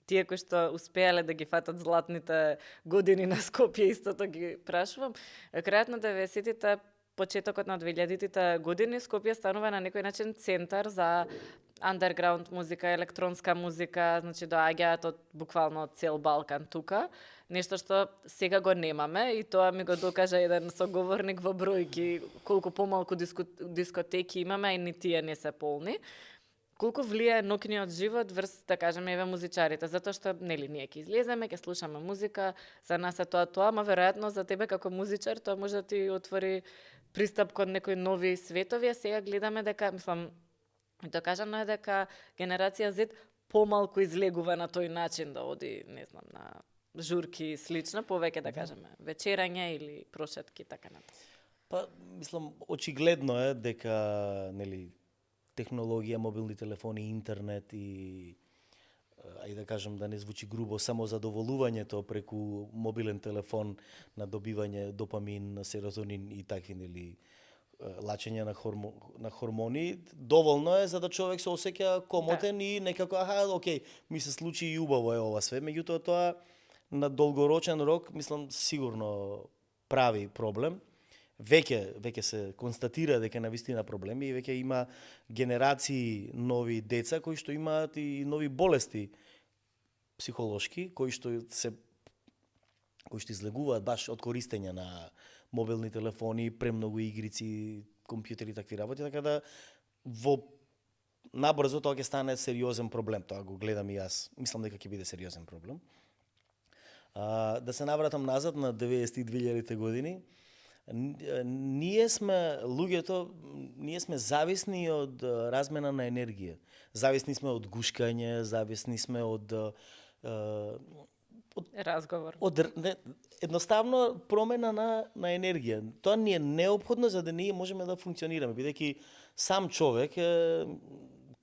тие кои што успеале да ги фатат златните години на Скопје, истото ги прашувам. Крајот на 90-тите, почетокот на 2000-тите години, Скопје станува на некој начин центар за андерграунд музика, електронска музика, значи доаѓаат од буквално од цел Балкан тука. Нешто што сега го немаме и тоа ми го докажа еден соговорник во бројки, колку помалку дискотеки имаме и ни тие не се полни. Колку влијае ноќниот живот врз, да кажеме, еве музичарите, затоа што нели ние ќе излеземе, ќе слушаме музика, за нас е тоа, ама веројатно за тебе како музичар тоа може да ти отвори пристап кон некои нови светови, а сега гледаме дека, мислам, докажано е дека генерација Z помалку излегува на тој начин да оди, не знам, на журки и слично, повеќе да кажеме вечерање или прошетки така натаму. Па, мислам, очигледно е дека, нели, технологија, мобилни телефони, интернет и ајде да кажем да не звучи грубо, само задоволувањето преку мобилен телефон на добивање допамин, серотонин и такви, нели, лачење на хормони, доволно е за да човек се осеќа комотен и некако, окей, ми се случи и убаво е ова све, меѓутоа тоа на долгорочен рок, мислам, сигурно прави проблем. Веќе се констатира дека навистина проблеми и веќе има генерации нови деца кои што имаат и нови болести психолошки, кои што излегуваат баш од користење на мобилни телефони, премногу игрици, компјутери и такви работи, така да набрзо тоа ќе стане сериозен проблем. Тоа го гледам и јас. Мислам дека ќе биде сериозен проблем. Да се навратам назад на 90-2000-те години, ние сме зависни од размена на енергија. Зависни сме од гушкање, зависни сме од разговор. Едноставно промена на енергија. Тоа ни е неопходно за да ние можеме да функционираме, бидејќи сам човек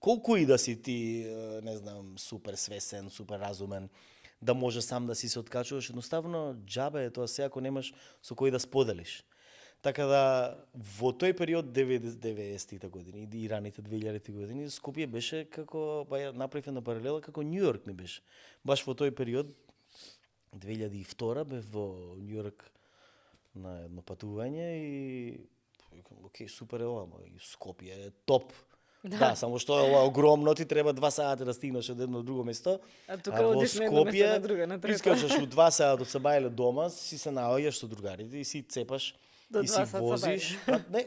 колку и да си ти, не знам, супер свесен, супер разумен, да може сам да си се откачуваш, едноставно џабе е тоа се ако немаш со кој да споделиш. Така да во тој период 90-тите години и раните 2000-ти години Скопје беше како, па ја направивме на паралела како Њујорк не беше. Баш во тој период 2002 бев во Њујорк на едно патување и окей, супер е ова, Скопје е топ. Да, само што е ова огромно, ти треба 2 сати да стигнеш од едно друго место. А тука одиш на едно место, на друго, на трето. Искачаш у 2 сати од Сабајле дома, си се наоѓаш со другарите и си цепаш до и си возиш. Па, не,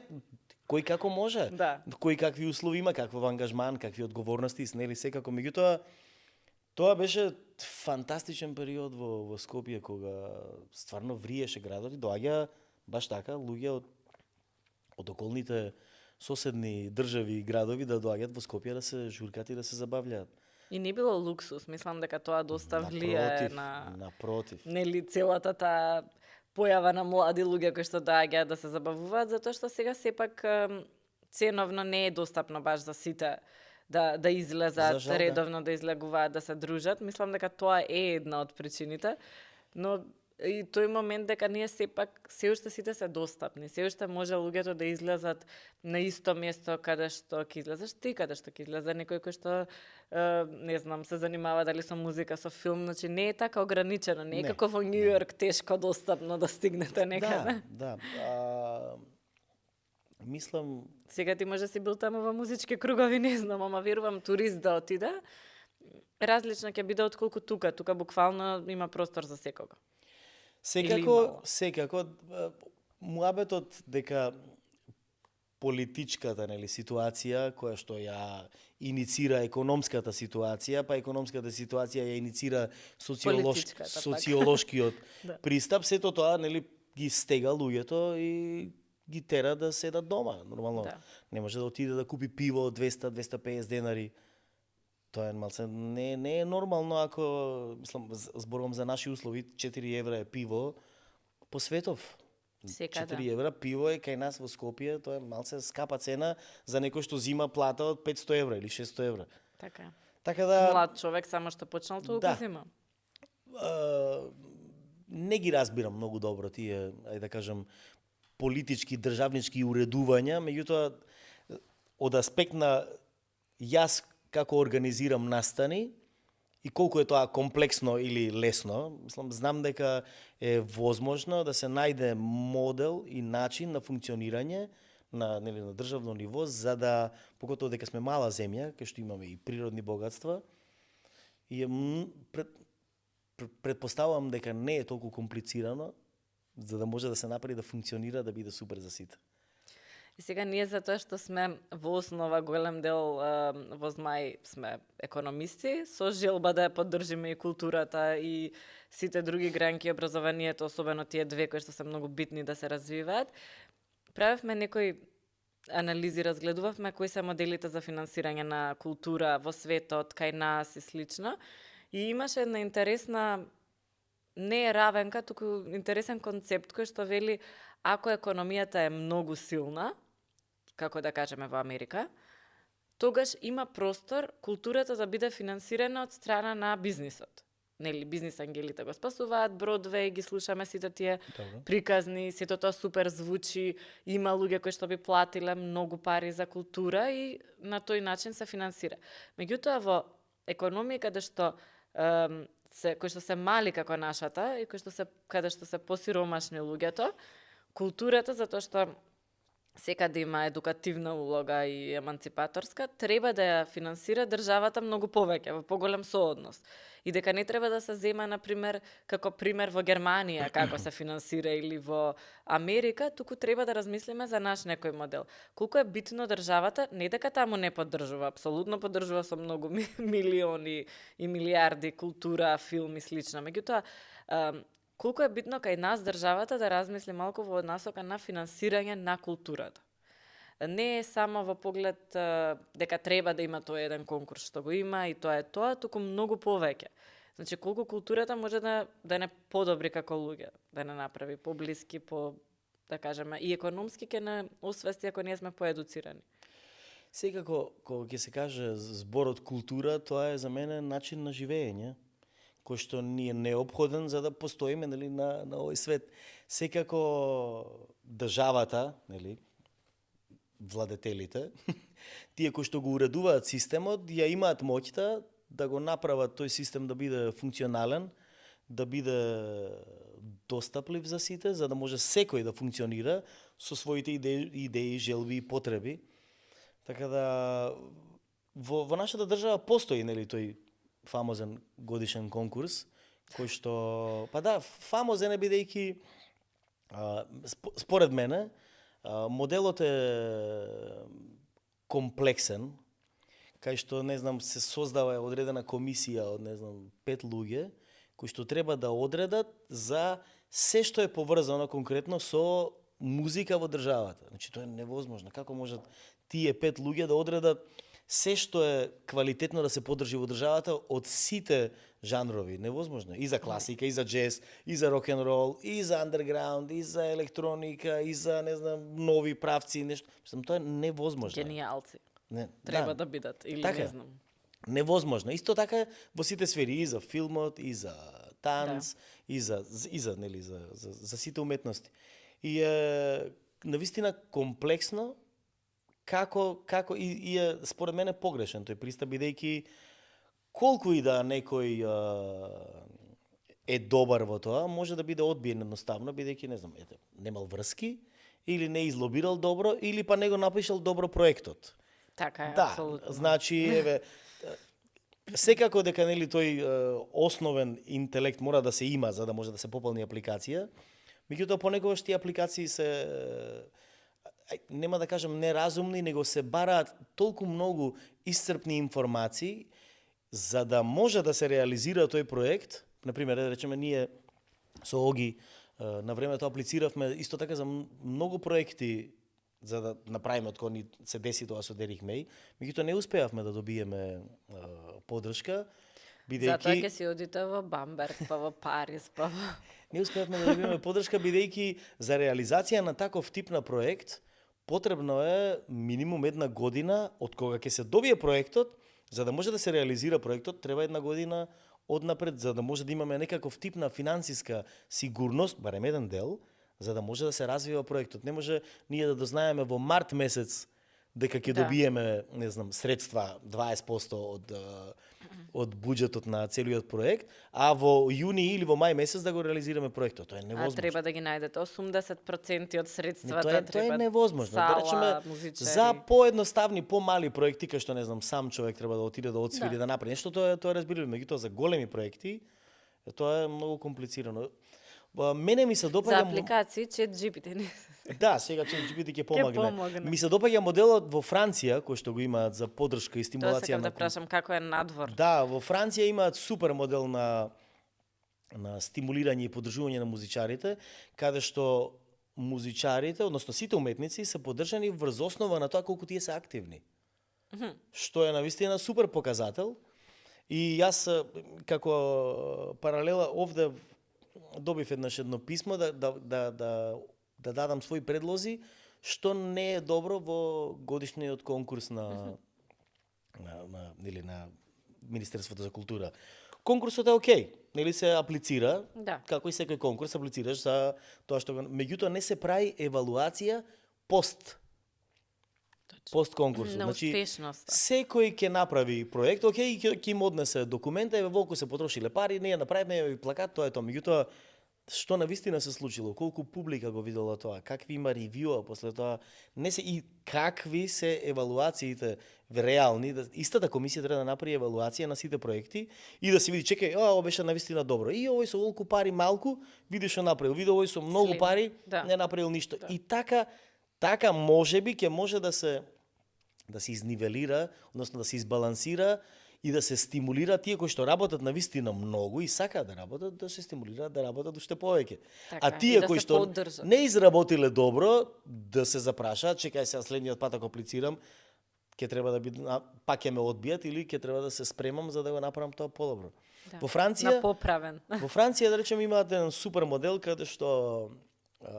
кој како може. Да. Кој какви услови има, каков ангажман, какви одговорности, снели секако. Меѓутоа, тоа беше фантастичен период во Скопје, кога стварно вриеше градот и доаѓа баш така луѓе од околните соседни држави и градови да доаѓаат во Скопје да се журкат и да се забавлjaат. И не било луксус, мислам дека тоа доста влијае на напротив. Нели целата таа појава на млади луѓе кои што доаѓаат да се забавуваат, затоа што сега сепак ценовно не е достапно баш за сите да излезат редовно, да излегуваат, да се дружат. Мислам дека тоа е една од причините, но и тој момент дека ние сепак се уште сите се достапни, се уште може луѓето да излезат на исто место каде што ќе излезеш ти, каде што ќе излезе некој кој што не знам, се занимава дали со музика, со филм, значи не е така ограничено, не е како во Њујорк тешко достапно да стигнете некаде. Да. Мислам сега ти може си бил таму во музички кругови, не знам, ама верувам турист да отиде, различно ќе биде отколку тука. Тука буквално има простор за секого. Секако, муабетот дека политичката ситуација која што ја иницира економската ситуација, па економската ситуација ја иницира социолошкиот пристап, сето тоа ги стега луѓето и ги тера да седат дома. Нормално не може да отиде да купи пиво 200-250 денари. Тоа е малце не е нормално ако, мислам, зборувам за наши услови, 4 евра е пиво по светов. 4 евра пиво е кај нас во Скопје, тоа е малце скапа цена за некој што зима плата од 500 евра или 600 евра. Така да млад човек само што почнал толку зима. Не ги разбирам многу добро тие, ајде да кажам, политички, државнички уредувања, меѓутоа од аспект на јас како организирам настани и колку е тоа комплексно или лесно, мислам, знам дека е возможно да се најде модел и начин на функционирање на државно ниво, за да, покотоа дека сме мала земја, кај што имаме и природни богатства, и предпоставувам дека не е толку комплицирано, за да може да се направи да функционира, да биде супер за сите. И сега ние затоа што сме во основа голем дел во ЗМАј сме економисти, со желба да ја поддржиме и културата и сите други гранки образованието, особено тие две кои што се многу битни да се развиваат. Правевме некои анализи, разгледувавме кои се моделите за финансирање на култура во светот, кај нас и слично. И имаше една интересна, не е равенка, туку интересен концепт кој што вели ако економијата е многу силна, како да кажеме во Америка, тогаш има простор културата да биде финансирана од страна на бизнисот. Нели, бизнис ангелите го спасуваат, Бродвеј, ги слушаме сите тие приказни, сето тоа супер звучи, има луѓе кои што би платиле многу пари за култура и на тој начин се финансира. Меѓутоа во економија каде што кои што се мали како нашата и каде што се посиромашни луѓето, културата, затоа што секаде има едукативна улога и еманципаторска, треба да ја финансира државата многу повеќе, во поголем сооднос. И дека не треба да се зема, например, како пример во Германија, како се финансира, или во Америка, туку треба да размислиме за наш некој модел. Колку е битно државата, не дека таму не поддржува, апсолутно поддржува со многу милиони и милиарди култура, филм и слично. Меѓутоа, колку е битно кај нас државата да размисли малку во насока на финансирање на културата. Не е само во поглед дека треба да има тој еден конкурс што го има и тоа е тоа, туку многу повеќе. Значи, колку културата може да не подобри како луѓе, да не направи поблиски, да кажеме, и економски ќе не освести ако ние сме поедуцирани. Секако, кога ќе се каже зборот култура, тоа е за мене начин на живење, кој што ни е неопходен за да постоиме, нели, на овој свет. Секако државата, нели, владетелите, тие кои што го уредуваат системот, ја имаат моќта да го направат тој систем да биде функционален, да биде достаплив за сите, за да може секој да функционира со своите идеи, желби и потреби. Така да во нашата држава постои, нели, тој фамозен годишен конкурс, кој што, па да, фамозен е бидејќи според мене моделот е комплексен, кај што, не знам, се создава одредена комисија од, не знам, 5 луѓе, кои што треба да одредат за се што е поврзано конкретно со музика во државата. Значи, тоа е невозможно. Како можат тие 5 луѓе да одредат се што е квалитетно да се поддржи во државата од сите жанрови? Невозможно. И за класика, и за джез, и за рок-н-рол, и за андерграунд, и за електроника, и за, не знам, нови правци, нешто. Мислам, тоа е невозможно. Гениалци. Не, Треба да бидат, или така, не знам. Невозможно. Исто така во сите сфери, и за филмот, и за танц, и за нели за сите уметности. И е навистина комплексно како и е според мене погрешен тој пристап, бидејќи колку и да некој е добар во тоа, може да биде одбиен едноставно, бидејќи, не знам, немал врски, или не излобирал добро, или па не го напишал добро проектот. Така е, Да, апсолутно. значи, секако дека, нели, тој основен интелект мора да се има за да може да се пополни апликација. Меѓутоа понекогаш тие апликации се нема да кажам неразумни, него се бараат толку многу исцрпни информации за да може да се реализира тој проект. Например, да речеме, ние со Оги на времето аплициравме исто така за многу проекти за да направиме од кога ни се деси тоа со Дерих Меј, меѓутоа не успеавме да добиеме поддршка, бидејќи Затоа ќе си одите во Бамберг, па во Париз, па во... не успеавме да добиеме поддршка, бидејќи за реализација на таков тип на проект потребно е минимум 1 година од кога ќе се добие проектот. За да може да се реализира проектот, треба 1 година однапред, за да може да имаме некаков тип на финансиска сигурност, барем еден дел, за да може да се развива проектот. Не може ние да дознаеме во март месец дека ќе добиеме, не знам, средства 20% од буџетот на целиот проект, а во јуни или во мај месец да го реализираме проектот. Тоа е невозможно. А треба да ги најдете 80% од средствата. Тоа е невозможно. Сала, да речеме, музичари. за поедноставни, помали проекти, кај што, не знам, сам човек треба да отиде да отсвири, да направи нешто, тоа е разбирливо. Меѓутоа за големи проекти тоа е многу комплицирано. Мене ми се допаѓа... За апликации, ChatGPT не се. Да, сега ChatGPT ќе помогне. помогне. Ми се допаѓа моделот во Франција, кој што го имаат за поддршка и Тоа стимулација сакам на... да прашам како е надвор. Да, во Франција имаат супер модел на стимулирање и поддржување на музичарите, каде што музичарите, односно сите уметници, се поддржани врз основа на тоа колку тие се активни. Што е навистина супер показател. И јас како паралела овде добив едно писмо да дадам своји предлози што не е добро во годишниот конкурс на Министерството за култура. Конкурсот е окей, нели се аплицира, како и секој конкурс аплицираш за тоа што меѓутоа не се прави евалуација пост конкурс. На успешноста. Секој ќе направи проект, окей, ќе им однесе документа, еве волку се потрошиле пари, ние направивме еве плакат, тоа е тоа. Меѓутоа што навистина се случило, колку публика го видела тоа, какви има ревјуа после тоа, не се и какви се евалуациите реални, истата комисија треба да направи евалуација на сите проекти и да се види, чекај, ова беше навистина добро. И овој со волку пари малку, види што направил, види овој со многу пари, не направил ништо. И така можеби ќе може да се изнивелира, односно да се избалансира и да се стимулира тие кои што работат навистина многу и сакаат да работат, да се стимулираат да работат уште повеќе. А тие кои што не изработиле добро, да се запрашаат, чекај сега следниот пат ако аплицирам, ќе треба да биде пак ќе ме одбијат или ќе треба да се спремам за да го направам тоа подобро. Да. Во Франција, На поправен. во Франција да речем имаат еден супер модел каде што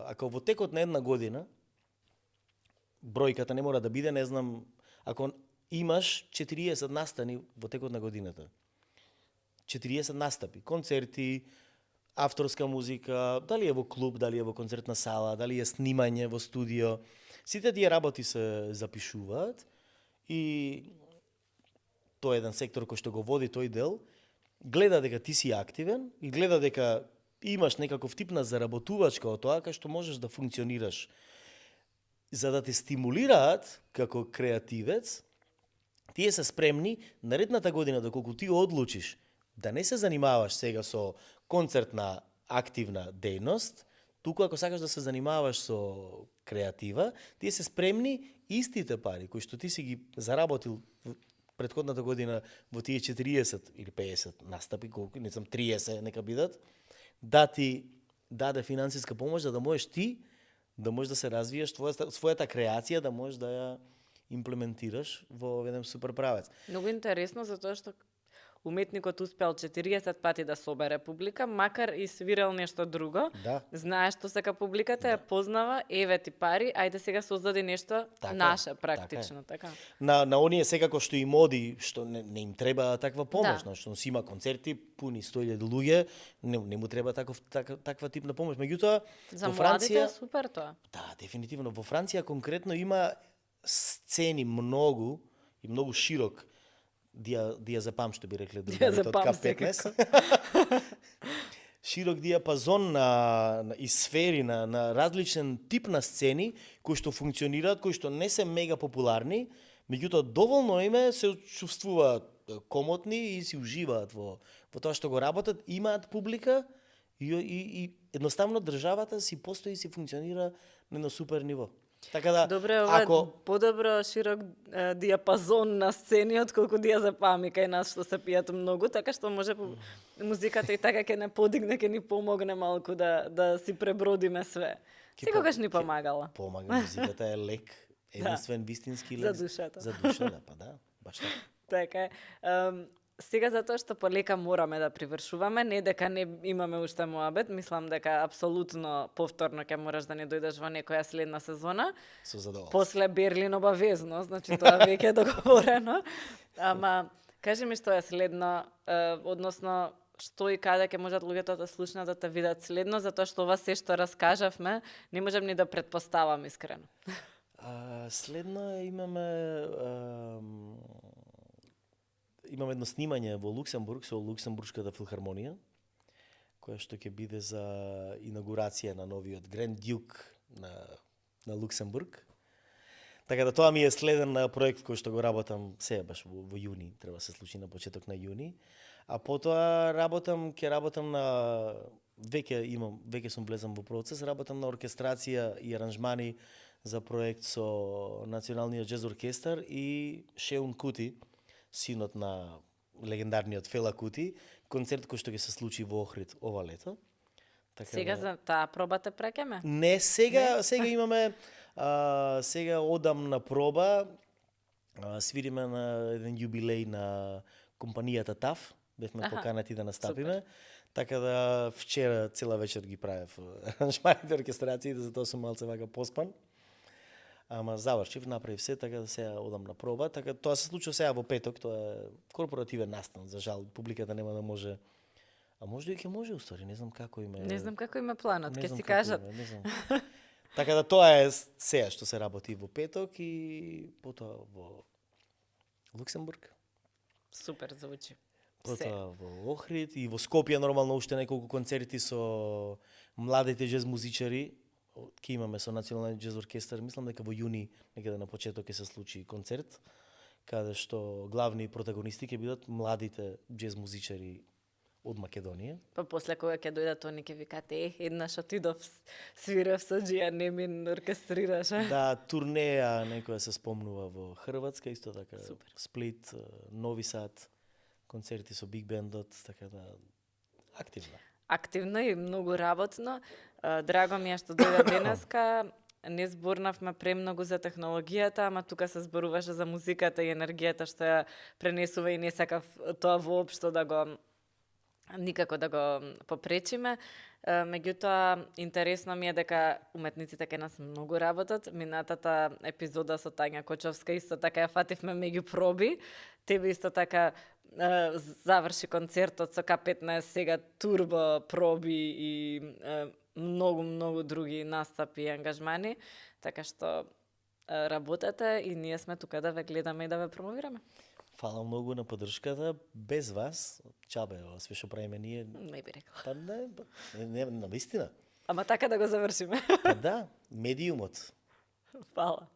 ако во текот на една година бројката не мора да биде, не знам, ако имаш 40 настани во текот на годината. 40 настапи, концерти, авторска музика, дали е во клуб, дали е во концертна сала, дали е снимање во студио. Сите тие работи се запишуваат и тој е еден сектор кој што го води тој дел, гледа дека ти си активен и гледа дека имаш некаков тип на заработувачка од тоа кај што можеш да функционираш. За да те стимулираат како креативец, тие се спремни наредната година доколку ти одлучиш да не се занимаваш сега со концертна активна дејност, туку ако сакаш да се занимаваш со креатива, тие се спремни истите пари кои што ти си ги заработил претходната година во тие 40 или 50 настапи, колку, не знам, 30 нека бидат, да ти даде финансиска помош за да можеш ти да можеш да се развиеш својата креација, да можеш да ја имплементираш во еден супер правец. Многу интересно затоа што уметникот успеал 40 пати да собере публика, макар и свирал нешто друго. Да. Знае што сака публиката, ја познава, еве ти пари, ајде сега создади нешто Така е, наше практично, така. На оние секако што им оди, што не им треба таква помош, Да. што си има концерти пуни 100.000 луѓе, не му треба таква тип на помош. Меѓутоа За во младите Франција, е супер тоа. да, дефинитивно во Франција конкретно има сцени многу и многу широк диазепам, што би рекле другари од Диазепам, К15. Широк диапазон и сфери на различен тип на сцени кои што функционираат, кои што не се мега популарни, меѓутоа доволно име се чувствуваат комотни и си уживаат во тоа што го работат, имаат публика и едноставно државата си постои и си функционира на едно супер ниво. Така да, Добре, ова ако подобро широк диапазон на сцени отколку диазепами кај нас што се пијат многу, така што може музиката и така ќе не подигне, ќе ни помогне малку да си пребродиме све. Секогаш ни помагала. помага музиката е лек, единствен вистински лек За душата. За душата, па да, баш така. Така е. Сега затоа што полека мораме да привршуваме, не дека не имаме уште муабет, мислам дека апсолутно повторно ќе мораш да не дојдеш во некоја следна сезона. Со задоволство. После Берлин обавезно, значи тоа веќе е договорено. Ама кажи ми што е следно, односно што и каде ќе можат луѓето да слушнат да те видат следно, затоа што ова се што раскажавме, не можам ни да претпоставам искрено. Следно имаме едно снимање во Луксембург со Луксембуршката филхармонија, која што ќе биде за инаугурација на новиот Гранд Дюк на Луксембург. Така да тоа ми е следен проект кој што го работам сега баш во јуни, треба се случи на почеток на јуни. А потоа ќе работам на веќе сум влезен во процес, работам на оркестрација и аранжмани за проект со Националниот џез оркестар и Шеун Кути, синот на легендарниот Фела Кути, концерт кој што ќе се случи во Охрид ова лето. Така Сега за таа проба те прекеме? Не, сега имаме сега одам на проба, свириме на еден јубилеј на компанијата ТАФ, бевме поканати да настапиме. Така да вчера цела вечер ги правев аранжманите, оркестрациите, затоа сум малце вака поспан. Ама завршив, направив се, така да сега одам на проба. Така тоа се случува сега во петок, тоа е корпоративен настан, за жал, публиката нема да може. А може и ќе може устари, не знам како име. Не знам како име планот, Не ќе знам си како кажат. име, не знам. Така да тоа е сега што се работи во петок и потоа во Луксембург. Супер звучи. Потоа во Охрид и во Скопје нормално уште неколку концерти со младите џез музичари. Ке имаме со Националниот џез оркестар, мислам дека во јуни некаде на почеток ќе се случи концерт каде што главни протагонисти ќе бидат младите џез музичари од Македонија. Па после кога ќе дојдат они ќе викате еднаш отидов свирев со Џија Немин оркестрираше. Да, турнеја некоја се спомнува во Хрватска, исто така Супер. Сплит, Нови Сад, концерти со Биг Бендот, така да активно. Активно и многу работно. Драго ми е што дојде денеска. не зборнавме премногу за технологијата, ама тука се зборуваше за музиката и енергијата што ја пренесува и не сакав тоа воопшто да го никако да го попречиме. Меѓутоа, интересно ми е дека уметниците кај нас многу работат. Минатата епизода со Тања Кочовска исто така ја фативме меѓу проби. Тебе исто така заврши концертот со К15, сега турбо проби и многу други настапи и ангажмани. Така што работете и ние сме тука да ве гледаме и да ве промовираме. Фала многу на поддршката. Без вас, чабе, ова све што правиме ние... Не би рекла. Па не, на вистина. Ама така да го завршиме. Па да, медиумот. Фала.